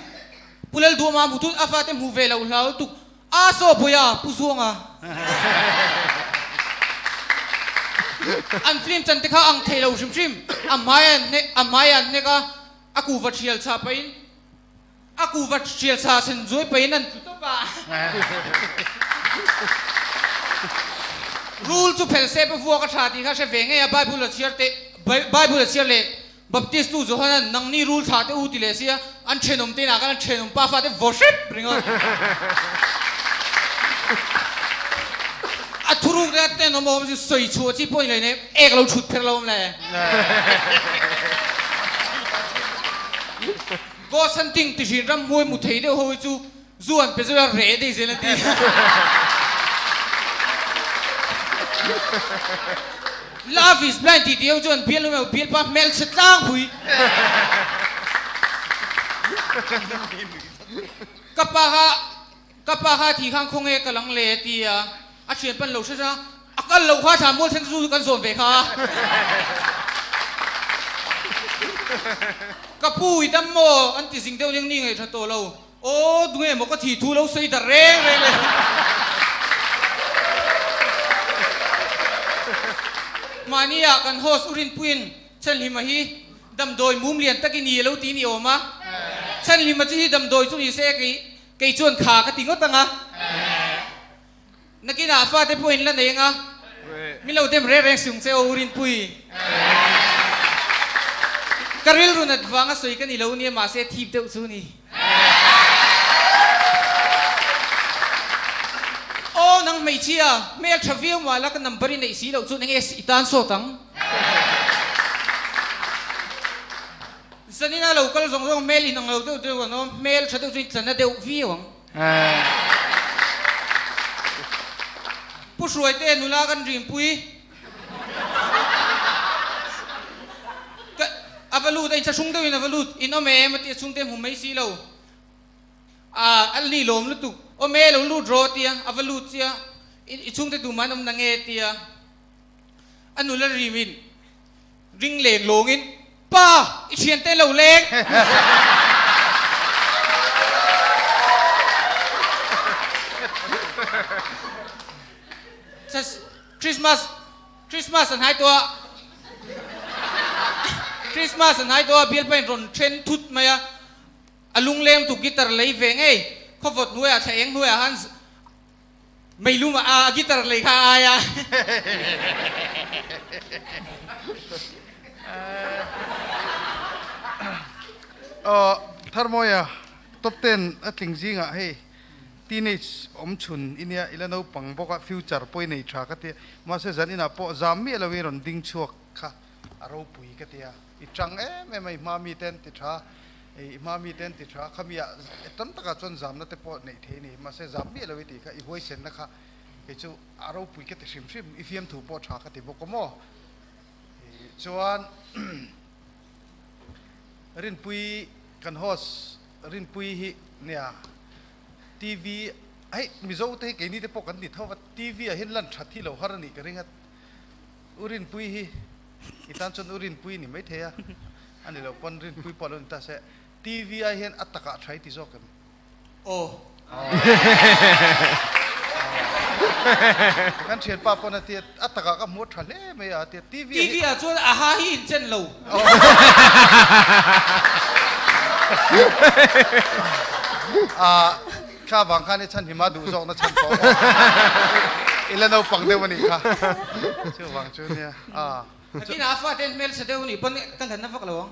Pu Lalduama hmu thut a fate hmu ve lo hlau tuk A saw Puia, Pu Zuanga. An film chan te kha ang thei lo hrim hrim. A hmai an hnek, a hmai an hnek a, a kuva thial chha pahin, a kuva thial chha sen zuai pahin an tlu tawp a. Rul chu phel sep a vuak a tha tih kha hre ve ngei a, Bible a chhiar teh, Bible a chhiar leh Baptist tu Johanan nangni rul thlah te u ti leh sia, an thenawm te inah khan an thenawm pa fate vaw hrep ringawt. A thuruk te a tenawm awm chu sawi chhuah chi pawh ni leh ek lo thut pher lo awm le. Ghost hunting ti hrin ram hmuai mu thei deuh ho hi chu Zu an pe zui a reh dei zel an ti. Love is blind tih tih ho chuan bial nu emaw bial pa hmelchhe tlangpui. Ka pa kha ka pa kha thi khan khawnge ka lang le a ti a, a thian pan lo hre hre a. A kal lo kha thla mual thleng zu kan zawn ve kha. Ka pu i dam maw an ti zing deuh ning ni ngaih tha tawh lo. Aw tunge maw ka thi thu lo sawi dar reng reng le. Mahni ah kan host u Rinpuiin Chhanhlima hi damdawi mum lian tak i ni a lo ti ni awm a. Chhanhlima chu hi damdawi chu ni se kei kei chuan kha ka ti ngawt ang a. Nakinah fate pawh in la nei anga min lo dem reng reng sung che aw U Rinpui. Ka rilru nat vanga sawi ka ni lo nia mahse thip deuh chu ni. Aw nang hmeichhia hmel tha viau mah la ka number i neih si loh chuan enge i tan sawt ang. Zanina lo kal zawng zawng hmel inang lo deuh deuh an awm hmel tha deuh chu in tla na deuh viau ang. Pu Hruaite nula kan rinpui. Ka a va lut a inthlahrung deuhin a va lut. In awm em a ti a chhungte hmu mai si lo. A a ni lawm lutuk. Awm e lo lut rawh a ti a, a va lut chiah. I chhungte tumah an awm na nge a ti a. A nula rimin ring leng lawngin, Pa, i thiante lo leng! Christmas, Christmas an hai tawh a, Christmas an hai tawh a, bialpa in rawn then thut mai a, a lungleng tu guitar lei ve ngei, khawvawt hnuaiah thla eng hnuaiah khan Meilum a guitar lei kha ai a. Aw Tharmawia top ten a tling zingah hei teenage awm chhun i nia ila naupang bawk a future pawh i nei tha ka tia mahse zan inah pawh zam miah loin rawn ding chhuak kha a ropui ka tia i tang em em a i hma mite an ti tha I hma mite an ti tha, khami ah tam takah chuan zamna te pawh neih thei a ni, mahse zam miah lo i tih kha i huaisenna kha kei chu a ropui ka ti hrim hrim, i fiamthu pawh tha ka ti bawk aw maw? Chuan Rinpui kan host Rinpui hi nia TV hei Mizo te hi keini te pawh kan ni tho va, TV ah hian lan that hi lo har a nih ka ring a, U Rinpui hi i tan chuan U Rinpui ni maithei a, a ni loh pawn Rinpui pawh a lo ni ta se, TV ai hian a takah tha i ti zawk em? Aw. Kan thianpa pawn a ti a, a takah ka hmu a tha hle mai a, a ti a, TV ah hi. TV ah chuan a ha hi inchen lo. A thla vang khan i chhan hima duh zawkna chhan pawh a i la naupang deuh a nih kha chuvang chu nia a. Nakinah a fate an hmelchhe deuh a nih pawn ka hlan na vak lo ang.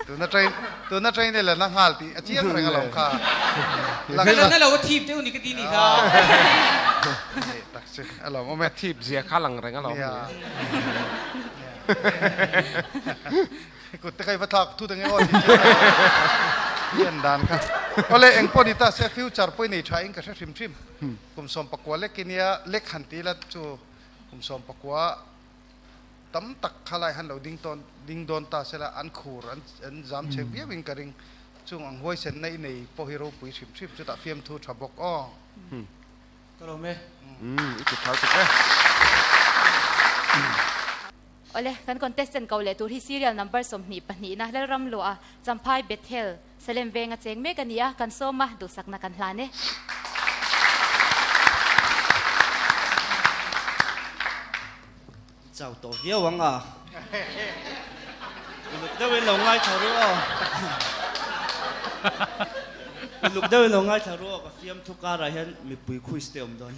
Tuna train tuna train i la na nghal tih a chiang reng alawm kha. Ka la na lo a thip deuh a ni ka ti nih kha. Tak chu alawm awm e. A thip zia kha lang reng alawm. Kut te kha i va thlak thut ange aw tih chu i en dan kha. Awle eng pawh ni ta se future pawh i nei tha in ka hre hrim hrim. Kum 11 lek i nia lek han ti ila chu kum 11 tam tak kha lai han lo ding tawn ding dawn ta sela an khur an an zam chhe viau in ka ring. Chung ang huaisenna i nei pawh hi ropui hrim hrim chutah fiamthu tha bawk aw. Ka lawm e. I ti tha tuk e. Awle, kan contestant ko leh tur hi serial number 22 na Lalram Luah, Champhai Bethel, Salem venga cheng mek a ni a, kan sawm a, duhsakna kan hlan e. Chau tawh viau ang a. Uluk deuhin lo ngaithla ru aw. Uluk deuhin lo ngaithla ru aw, ka fiamthu karah hian mipui quiz te awm dawn.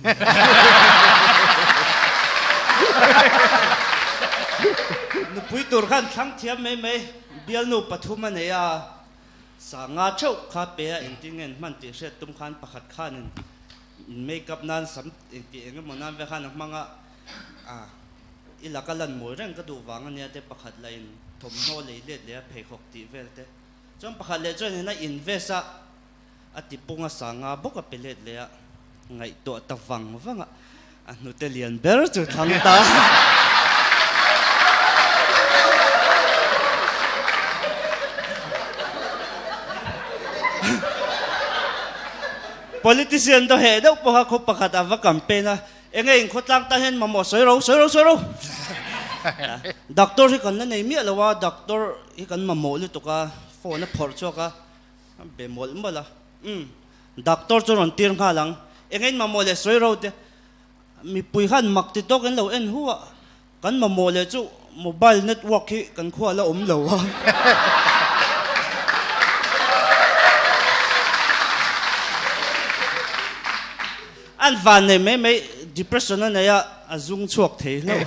Nupui tur khan thlang thiam mai mai, bialnu pathum a nei a, sanga theuh kha pe a engtin nge an hman tih hriat tum khan pakhat khanin make up nan sam engtih eng emaw nan vel khan a hmang a, i laka lan mawi reng ka duh vang ania te pakhat lah in thawmhnaw lei let leh a pheikhawk tih vel te chuan pakhat leh chuan in a invest a, A ti pung a sanga bawk a pe let leh a, ngaihtuah ta vang vang a, a hnute lian ber chu thlang ta. Politician daw heh deuh pawha khaw pakhat a va campaign a, enge in khawtlang tan hian mamawh sawi ro, sawi ro, sawi ro. Doctor hi kan la nei miah lo a, doctor hi kan mamawh lutuk a, phone a phawrh chhuak a, a be mawlh mawlh a. Umm, doctor chu rawn tir nghal ang, enge in mamawh leh sawi ro te. Mipui khan mak ti tawk in lo en hu a, kan mamawh leh chu mobile network hi kan khua la awm lo a. An van nei mai mai depression a nei a, a zung chhuak thei hlauh.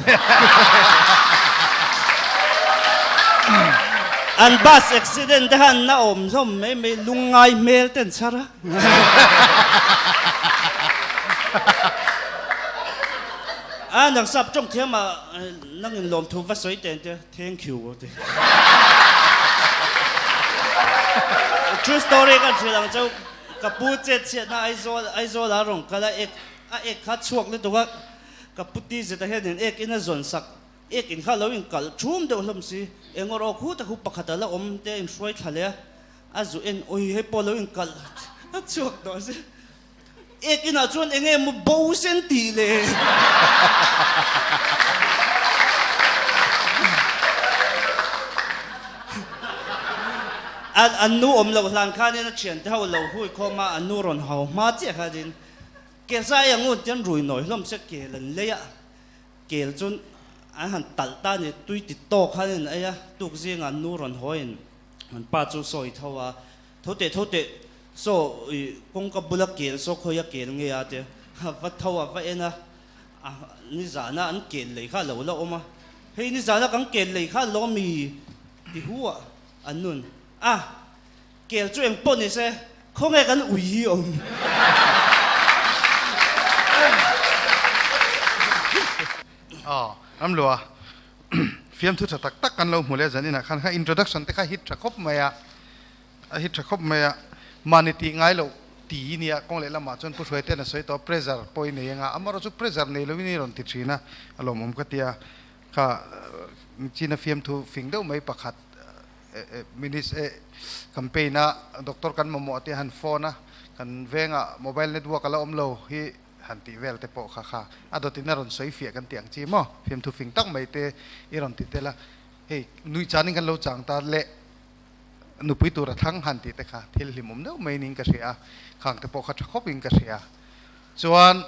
An bus accident te khan na awm hlawm mai mai lungngai hmel te an chhar a. A nang sap tawng thiam ah nang in lawm thu va sawi ten te thank you ti. True story kan hrilh ang chau ka pu chet chhiatna Aizawl Aizawl ah rawn kal a ek a ek kha chhuak lutuk a ka pu ti zet ah hian in ek in a zawn sak ek in kha lo in kalh thum deuh hlawm si eng awr awk hu tak hu pakhat a la awm te in hruai thla leh a A zu en ui hei pawh lo inkalh a chhuak tawh se. Ek inah chuan eng nge maw bo sen tih le. An an nu awm loh hlan khanin a thiante ho lo hui khawm a, an nu rawn hau hma chiah khanin kel zai ang un tian rui nawi hlawm se kel an lei a, kel chu an han talh ta a ni, tui ti tawk khanin an ei a, tuk zingah an nu rawn hawiin An pa chu sawi tho a, Tho teh, tho teh, saw i kawngka bula kel saw khawi a kel nge a te a va tho a, va en a, a nizana an kel lei kha a lo la awm a, hei nizana kan kel lei kha a lo mi ti hu a, an nun a, kel chu eng pawh ni se, khawnge kan ui hi awm. Aw, Ramlua. Fiamthu tha tak tak kan lo hmu leh zaninah khan kha introduction te kha hit tha khawp mai a, a hit tha khawp mai a, mahni tih ngai loh ti nia kawng leh lamah chuan Pu Hruaite'n a sawi tawh a, pressure pawh i nei anga, amaherawhchu chu pressure nei lovin i rawn ti thin a, a lawmawm ka ti a, kha China fiamthu fing deuh mai pakhat minis campaign a doctor kan mamawh te han phone a, kan vengah mobile network a la awm lo hi han tih vel te pawh kha kha a dawtin a rawn sawi fiah kan tih ang chi maw? Fiamthu fing tak mai te i rawn ti tel a, hei nuih chanin kan lo chang ta leh nupui tur a thlang han tih te kha thil hlimawm deuh mai niin ka hria a, khang te pawh kha tha khawp in ka hria. Chuan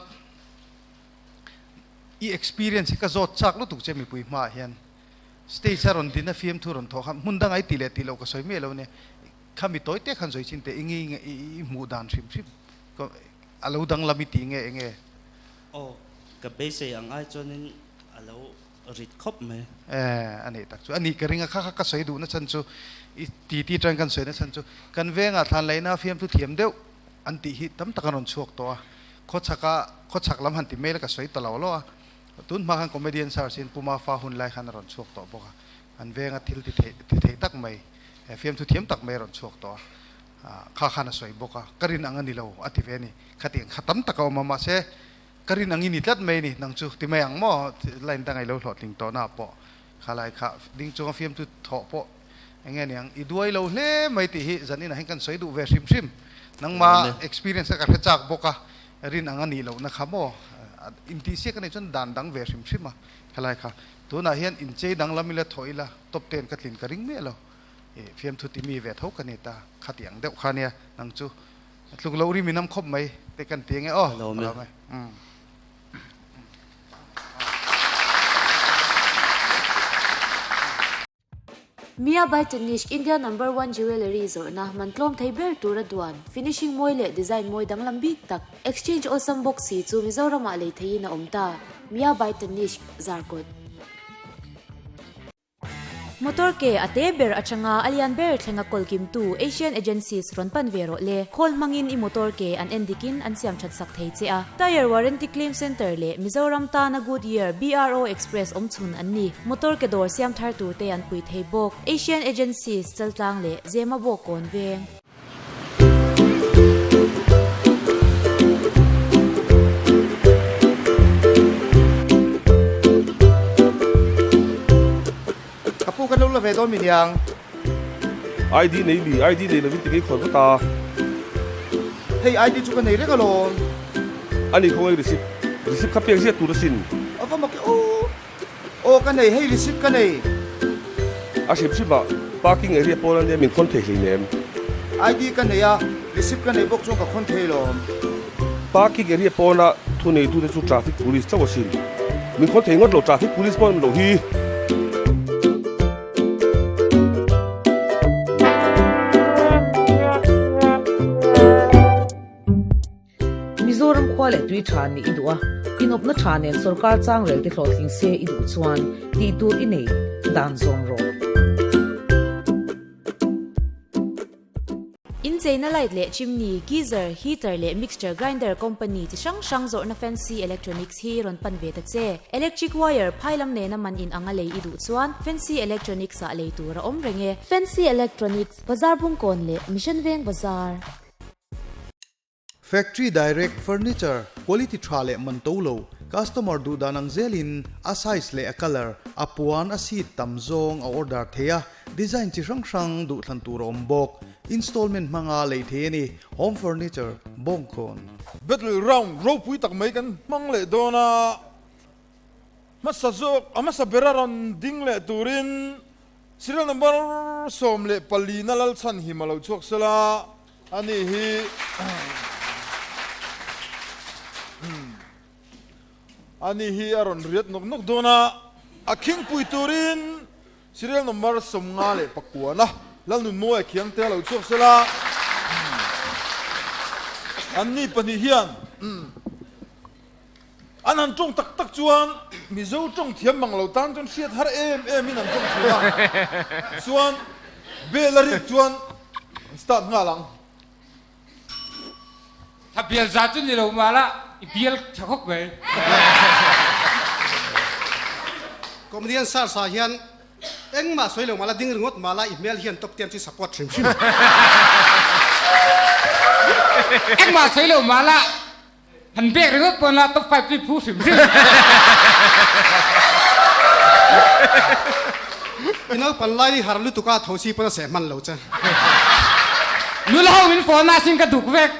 i experience hi ka zawt chak lutuk che mipui hmaah hian stage a rawn din a fiamthu rawn thawh kha hmun danga i tih leh tih loh ka sawi miah lo nia, kha mi tawi te khan sawi chin teh i ngi i hmuh dan hrim hrim A lo danglam i tih nge enge? Aw, ka beisei ang ai chuanin a lo rit khawp mai. Eh, a neih tak chu. A nih ka ring a, kha kha ka sawi duhna chhan chu, i titi atangin kan sawina chhan chu, kan vengah thlan laihna fiamthu thiam deuh an tih hi tam tak an rawn chhuak tawh a. Khawchhaka, khawchhak lam han ti mai la ka sawi ta lo lo a. Tun hma khan comedian search in Puma fa hun lai khan a rawn chhuak tawh bawk a. An venga thil ti theih, ti thei tak mai, fiamthu thiam tak mai a rawn chhuak tawh a. Kha khan a sawi bawk a, ka rin ang a ni lo a ti ve a ni. Khatiang kha tam tak a awm a, mahse ka rin ang i ni tlat mai a ni, nang chu ti mai ang maw? Line dang ei lo hlawhtling tawh na pawh kha lai kha ding chunga fiamtu thawh pawh eng nge niang i duai lo hle mai tih hi zan inah hian kan sawi duh ve hrim hrim. Nangma experience kha ka hre chak bawk a, rin ang a nih lohna kha maw intihsiak a nih chuan dan dang ve hrim hrim a khalai kha. Tunah hian inchei danglam ila thawh ila top ten ka tlin ka ring miah lo. I fiamthu ti mi ve tho ka ni ta, khati ang deuh kha nia, nang chu tluk loh rim in am khawp mai te kan ti ange aw, ka lo mai. Mia by Tanishq India number one jewellery zawrhna man tlawm thei ber tura duan, finishing mawi leh design mawi danglam bik tak, exchange awlsam bawk si chu Mizoramah lei theihin a awm ta. Mia by Tanishq, Zarkawt. Motor ke a te ber atanga a lian ber thlenga kawl kimtu Asian Agencies rawn pan ve rawh le. Khawl hmangin i motor ke an en dikin an siam that sak thei che a. Tyre Warranty Claim Centre leh Mizoram tana Goodyear BRO Express awm chhun an ni. Motor ke dawr siam thar tur te an pui thei bawk. Asian Agencies, Chaltlang leh Zemabawk kawn veng. Ka pu kan lo la ve dawn mi niang. ID nei mi, ID nei lovin ti ngei khawi vut a. Hei ID chu ka nei reng alawm. A ni khawngaih receipt, receipt kha pek ziah tur asin. A va mak e aw. Aw ka nei, hei receipt ka nei. A hrim hrim ah parking area pawn ania min khawn thei hleinem. ID ka nei a, receipt ka nei bawk chuan ka khawn thei lawm. Parking area pawna thu neitute chu traffic police chauh asin. Min khawn thei ngawt lo, traffic police pawh an awm loh hi. Mizoram khua leh tui tha nih i duh a, inawpna tha nen sorkar changrel te hlawhtling se i duh chuan tih tur i nei dan zawm rawh. Incheina light leh chimney, geyser, heater leh mixture grinder company chi hrang hrang zawrhna Fancy Electronics hi rawn pan ve ta che. Electric wire phai lam nena man in anga lei i duh chuan Fancy Electronics ah lei tur a awm reng e. Fancy Electronics, Bazar Bungkawn leh Mission Veng Bazar. Factory direct furniture quality tha leh man to lo, customer duh dan ang zelin a size leh a colour, a puan a seat tam zawng a order thei a, design chi hrang hrang duh thlan tur a awm bawk. Installment hmanga lei thei a ni, Home Furniture, Bawngkawn. Battle round ropui tak mai kan hmang leh dawn a, hmasa zawk a hmasa bera rawn ding leh turin serial number 14 na Lalchhan him a lo chhuak sela. Ani hi ani hi a rawn riat nawk nawk dawn a, a khingpui turin serial number 59 a Lalnunmawia Khiangte a lo chhuak sela, anni pahnih hian an han tawng tak tak chuan Mizo tawng thiam mang lo tan chuan hriat har em em in an tawng thin a, chuan bel a rik chuan an start nghal ang. Tha bial za chu ni lo mah la i bial tha khawp mai. Comedian Search ah hian Engmah sawi lo mah la ding ringawt mah la i hmel hian top ten chu support hrim hrim. Engmah sawi lo mah la Han bek ringawt pawn la top 5 chu i phu hrim hrim. I naupan lai hi har lutuk a tho si pawn a seh hman lo che. Nula ho min phone a sin ka duk vek.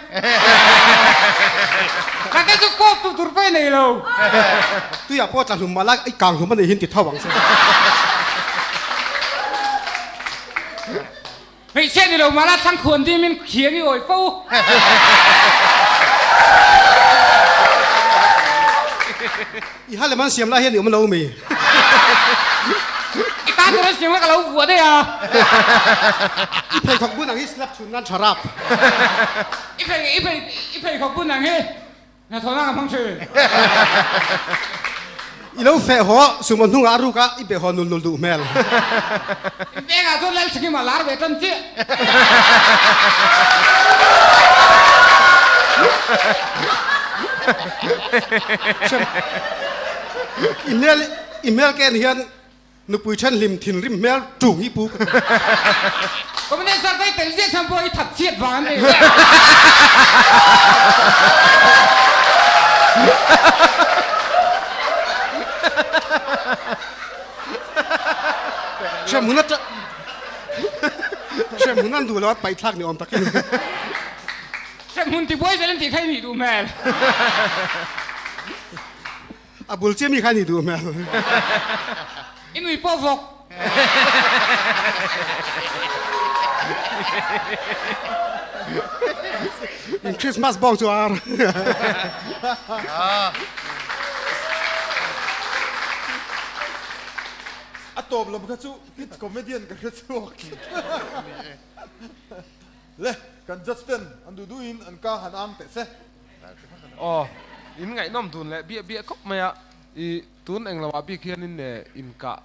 Ka te chu kawp tu tur pawh i nei lo. Tuiah pawh tla hlum mah la i kang hlum a nih hin ti tho ang che. Hmeichhia ni lo mah la thlang khuan dim in khiang i awi fo. I ha lem an siam lai hian i awm lo mi? I tan tur an siam kha ka lo vuah daih a. I pheikhawk bun ang hi slap chhun nan tha rap. I phei i phei i pheikhawk bun ang hi Hnathawhna ka hmang thin. I lo feh haw sumo hnungah a ruk a, i be haw nul nul duh hmel. In vengah chuan Lalchhakima lar ve tan chiah. I hmel i hmel ken hian Nupui then hlim thinrim hmel ṭung hi pu ka ti. Communist Party tel ziah chhan pawh i that chhiat vang an ni. Hremhmun a Hremhmun an duh lo a paihthlak ni awm takin. Hremhmun tibuai zel an tih kha i nih duh hmel. A bul chiah mi kha ni duh hmel. I nui pawh vawk. In Christmas bawng chu ar. A tawp lam kha chu kids comedian ka hre chhuak. Le, kan judge ten an duh duhin an ka han ang teh se. Aw, in ngaihnawm dun leh biah biah khawp mai a, i tun englo ah bik hianin in kah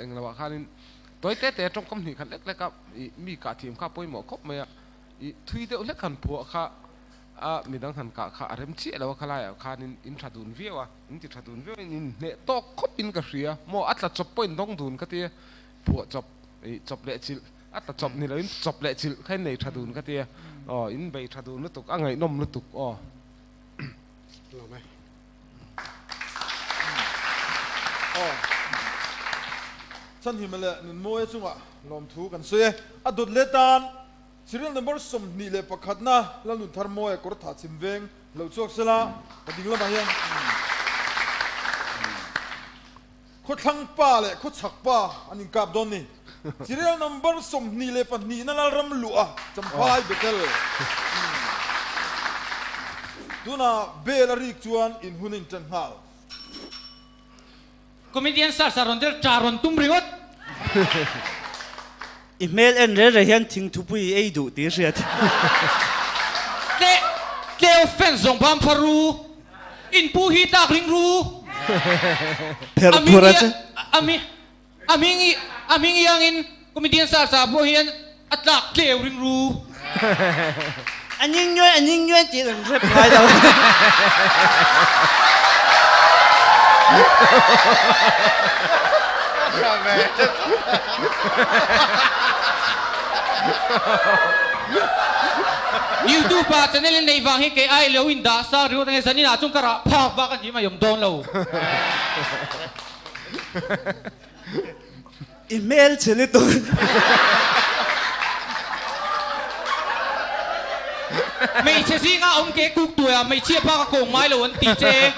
englo ah khanin tawi te te tawngkam hnih khat lek lek a, i mi kah thiam kha a pawimawh khawp mai a, i thui deuh hlek han phuah kha a midang han kah kha a rem chiah lo a khalaiah khanin in tha dun viau a, in ti tha dun viau a, in hneh tawk khawp in ka hria, maw a tla chawp pawh in dawng dun ka ti a, phuah chawp i chawp leh chilh. A tla chawp ni loin chawp leh chilh kha in nei tha dun ka tia. Aw, in bei tha dun lutuk, a ngaihnawm lutuk aw. Lawm e. Aw. Chhanhima leh Nunmawia chungah lawmthu kan sawi e. A dawt leh tan. Serial number 21 na Lalnun Thar Mawia kawr tha chim veng lo chhuak sela ka ding lamah hian Khawthlang pa leh khawchhak pa an inkap dawn ni. Serial number 22 na Lalram luah Champhai Bethel. Tunah bel a rik chuan in hun a intan nghal. Comedian sar sar rawn tel ṭa rawn tum ringawt. I hmel en rel reh hian thingthupui i ei duh tih hriat. Tle tleu fans zawng bam phar ru. In pu hi tlak ring ru. Pherh phur a che. A mi a hming a hming iangin comedian sar sar pawh hian a tlak tleu ring ru. A ning nuai a ning nuai tih an rep ngai lo. YouTube ah channel in neih vang hi kei ai lo in dah sa ringawt ange zanin ah chuan ka rah phak bak a ni mai awm dawn lo. I hmel chhe lutuk. Hmeichhe zinga awm ke kuk tuai ah hmeichhia pa ka kawng ngai lo an ti che.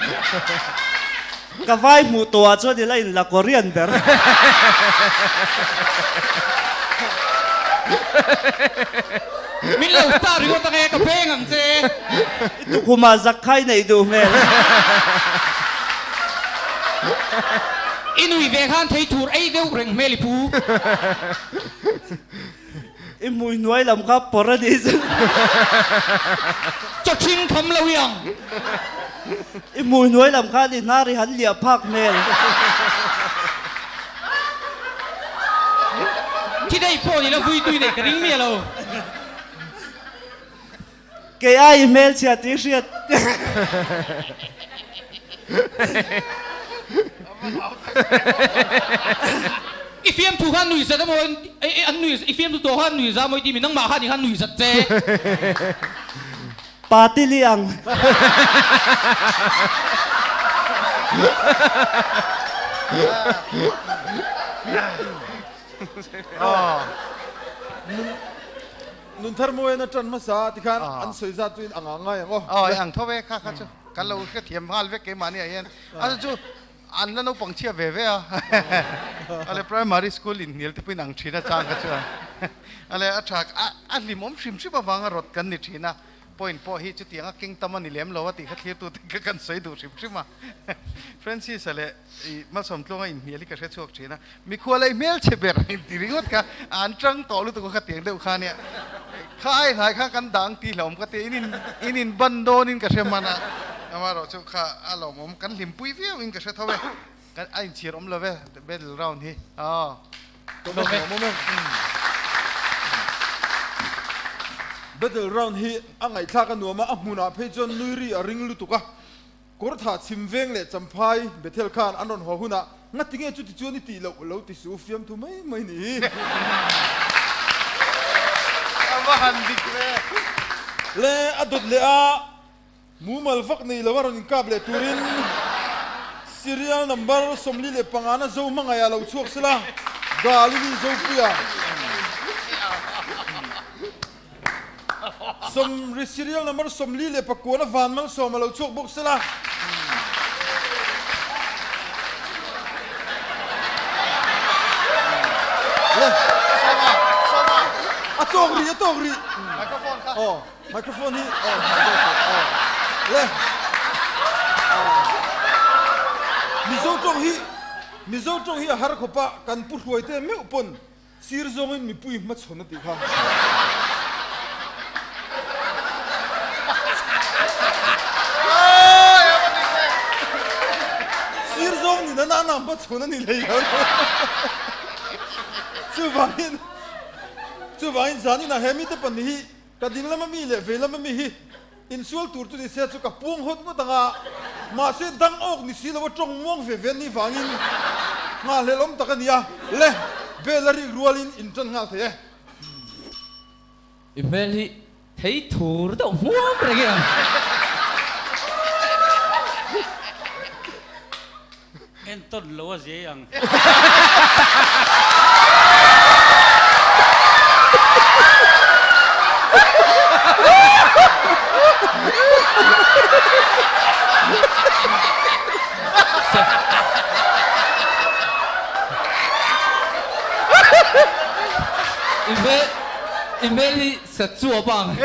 Ka vai hmuh tawh ah chuan ila in la Korean ber. Min lo star ringawt ange ka beng ang che. I tukhum ah zak khai neih duh hmel. I nui ve khan thei thur ei deuh reng hmel i pu. I hmui hnuai lam kha pawr a nih chu. Chaw ṭhing tham lo i ang. I hmui hnuai lam khan i hnar i han liah phak hmel. Thi daih pawh ni la vui tui neih ka ring miah lo. Kei ai i hmelchhia tih hriat. I fiamthu khan nui zat emaw an nui i fiamthu tawh khan nui za mawi timi nangmah khan i khan nui zat che. Party li ang. Nunthar mawiin a ṭan hmasa tikhan an sawi zat chu in ang ang ngai ang aw. Aw i ang tho ve kha kha chu kan lo hrethiam nghal vek keimahni ah hian a chu an la naupang chhia ve ve a ale primary school in hnial te pawhin ang thin a chang kha chuan ale a tha a hlimawm hrim hrim avanga rawt kan ni thin a. Point pawh hi chutianga keng tam a ni lem lo a tih kha thlirtute kha kan sawi duh hrim hrim a. Francis-a leh i Malsawmtluanga inhnial hi ka hre chhuak thin a, mikhual ei hmelchhe ber a inti ringawt kha an tang tawh lutuk a khatiang deuh kha nia. Kha ai hnai kha kan dang tih hlauhawm ka ti a, in in in ban dawnin ka hre hman a, amaherawh chu kha a lawmawm kan hlimpui viauin ka hre tho e, kan a inchhir awm lo ve battle round hi. Aw. Battle round hi a ngaihthlak a nuam a, a hmunah phei chuan nui ri a ring lutuk a. Kawrtha chhim veng leh Champhai Bethel khan an rawn haw hunah ngati nge chuti chuan i tih loh lo ti su fiamthu mai mai ni hi. A va han dik ve. Le a dawt leh a. Mumal vak nei lo a rawn inkap leh turin serial number 45 na zo hmangaih ah lo chhuak sela, Galili Zopuia sawmri serial number 49 na Vanmalsawma lo chhuak bawk sela. Le a tawk rih a tawk rih. Aw. Microphone hi aw aw le Mizo tawng hi Mizo tawng hi a har khawp a kan pu hruai te meuh pawn sir zawngin mipui hmachhawn a tih kha. Sir zawng ni na na hmachhawn a ni lei lo. Chuvangin chuvangin zanin ah he mite pahnih hi Ka ding lama mi leh vei lama mi hi insual tur chu ni se chu ka puang hawt ngawt ang a, mahse dang awk ni si lo a tawng muang ve ve ni vangin nghahhlelh awm tak a ni a, le bel a rik rualin in tan nghal thei e. I hmel hi thei thur deuh hmuam reng i ang. Entawn lo a zia i ang. I hmel hi sa chuap ang.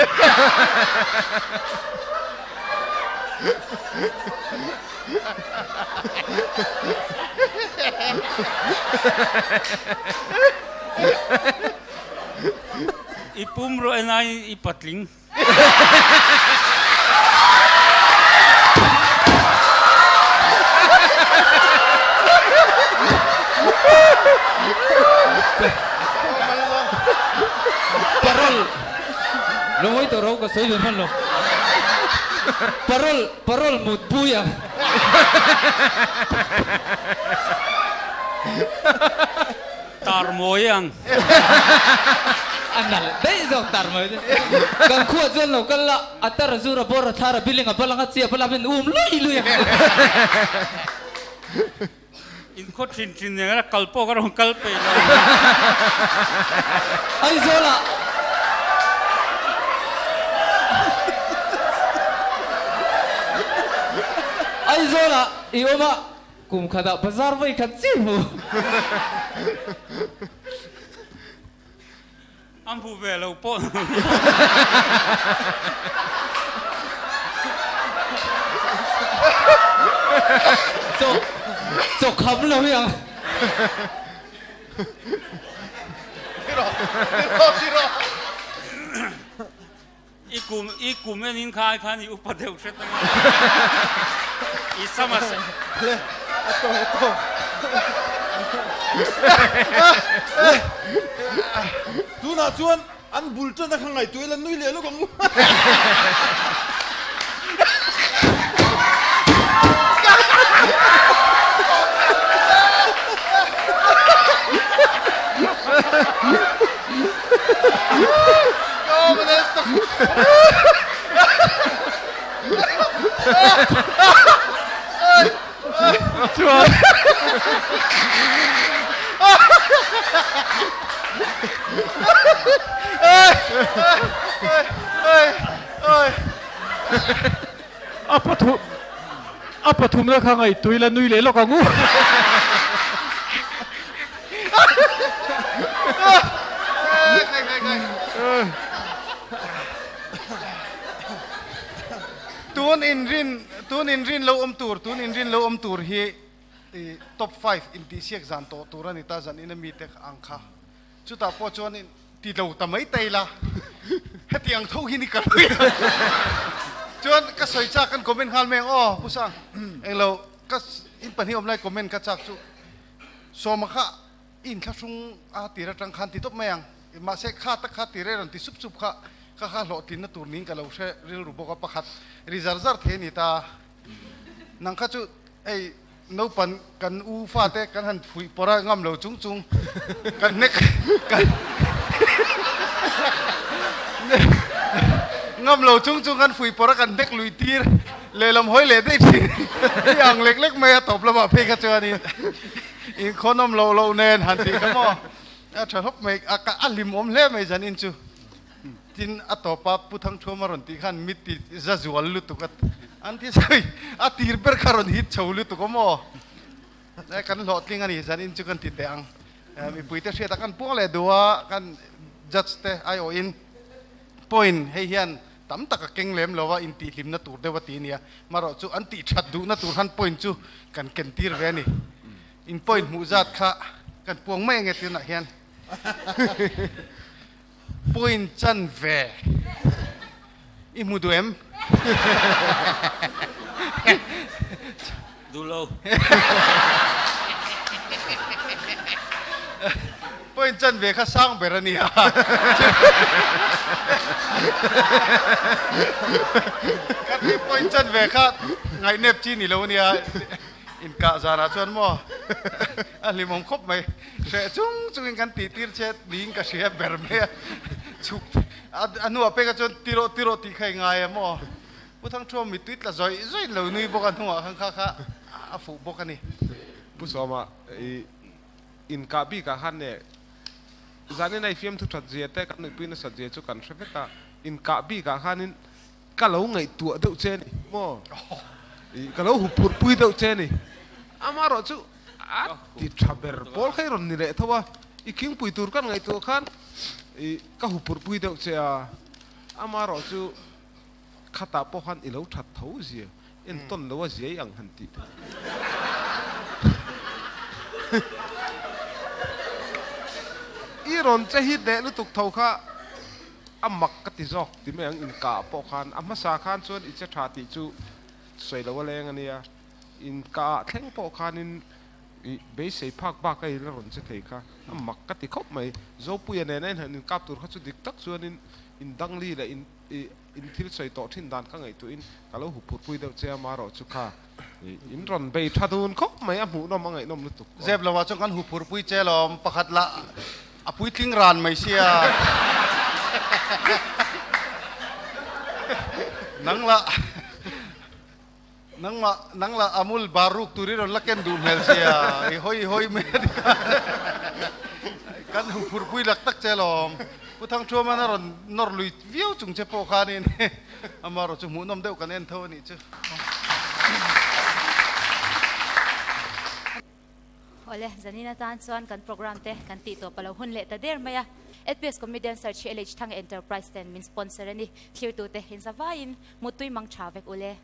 I pum rawh en ai i patling. Parol Lungawi tawh ro ka sawi ve hman lo Parol Parol mut pui ang. Tar mawi ang. A nalh daih zawk tar mawi te. Kan khuah chuan lo kal la, a tar a zur a bawr a thlar a biling a bal ang a chi a bal a min um lui lui ang. In khaw thin thin nen a kal pawh ka rawn kal peih lo. Aizawl ah. Aizawl ah i awm a. Kum khatah bazar vawi khat chiah hmu. A hmu ve lo pawh. Chaw chaw kham lo hi ang. I kum i kum en in kha ai khan i upa deuh hret ang a. I sam a se. Le a to a to. Tunah chuan an bul tan a kha ngaihtuah ila nui leh lawk ang u. A pathum a pathumna kha ngaihtuah ila nui leh lawk ang u. Tun inrin tun inrin lo awm tur tun inrin lo awm tur hi top five intihsiak zan tawh tur a ni ta zan in a mite ang kha chutah pawh chuan ti lo ta mai tai la hetiang tho hi ni ka lui chuan ka sawi chak kan comment nghal mai ang aw Pu Sang englo ka in pahnih awm lai comment ka chak chu Sawma kha i inthlahrung a tir atang khan ti tawp mai ang. Mahse kha tak kha tir e rawn ti sup sup kha kha kha hlawhtlinna tur niin ka lo hre rilru bawk a, pakhat ri zar zar thei a ni ta. Nang kha chu hei naupan kan u fate kan han fuih pawrh a ngam lo chung chung kan hnek kan ngam lo chung chung kan fuih pawrh a kan hnek lui tir. Lehlam hawi leh daih thin hi ang lek lek mai a tawp lamah phei kha chuanin inkhawnawm loh loh nen han tih kha maw a tha hlawp mai a a hlimawm hle mai zanin chu tin a tawpa Pu Thangthuama rawn tih khan mit ti za zual lutuk a an ti sawi a tir ber kha rawn hit chho lutuk a maw kan hlawhtling a ni zanin chu kan ti teh ang mipuite hriatah kan puang leh duh a kan judge te aiawhin point hei hian Tam tak a keng lem lo a, intihhlimna tur deuh a ti nia. Marawh chu an tih that duhna tur han point chu kan ken tir ve a ni. In point hmuh zat kha kan puang mai ange tunah hian. Point chan ve i hmu duh em? Duh lo. Point chan ve kha sang ber a nia. Ka ti point chan ve kha ngaihnep chi ni lo a nia. Inkah zanah chuan maw a hlimawm khawp mai. Hreh chung chungin kan tih tir che niin ka hria ber mai a. Chhuk a hnuah pekah chuan ti rawh ti rawh tih kha i ngai a maw. Pu Thangthuam mittui tla zawih zawih lo nui bawk a hnungah khan kha kha a fuh bawk a ni. Pu Sawma i inkah bikah khan ne zanin a i fiamthu that zia te kan nuihpui nasat zia chu kan hre vek a, inkah bikah khanin ka lo ngaihtuah deuh che a ni maw? I ka lo huphurh pui deuh che a ni. Amaherawh chu a ti tha ber pawl kha i rawn ni leh tho a, i khingpui tur kan ngaihtuah khan. I ka hupurh pui deuh che a, amaherawh chu khatah pawh khan i lo that tho zia, entawn lo a ziai ang han tih. I rawn che hit leh lutuk tho kha a mak ka ti zawk ti mai ang inkah pawh khan a hmasa khan chuan i che tha tih chu sawi lo a leng a nia, inkah thleng pawh khanin I beisei phak bak a in a rawn che thei kha a mak ka ti khawp mai. Zopuia nena in han inkap tur kha chu dik tak chuanin in dangli leh in i in thil sawi tawh thin dan ka ngaihtuahin ka lo huphurh pui deuh che a marawh chu kha i in rawn bei tha dun khawp mai a hmuhnawm a ngaihnawm lutuk. Zep lo ah chuan kan huphurh pui che lawm pakhat lah a puitling ran mai sia. Nang lah. Nangmah, nanglah Amul baruk tur i rawn la ken duh hmel sia, i hawi i hawi mai a nia. Kan huphurhpui lak tak che alawm. Pu Thangthuaman a rawn nawr lui viau chung che pawh khanin amaherawh chu hmuhnawm deuh kan en tho a nih chu. Awle, zanin atan chuan kan program te kan tih tawp a lo hun leh ta der mai a. APS Comedian Search hi LH Thanga Enterprise ten min sponsor a ni. Thlirtute inzavaiin muttui mang tha vek ule.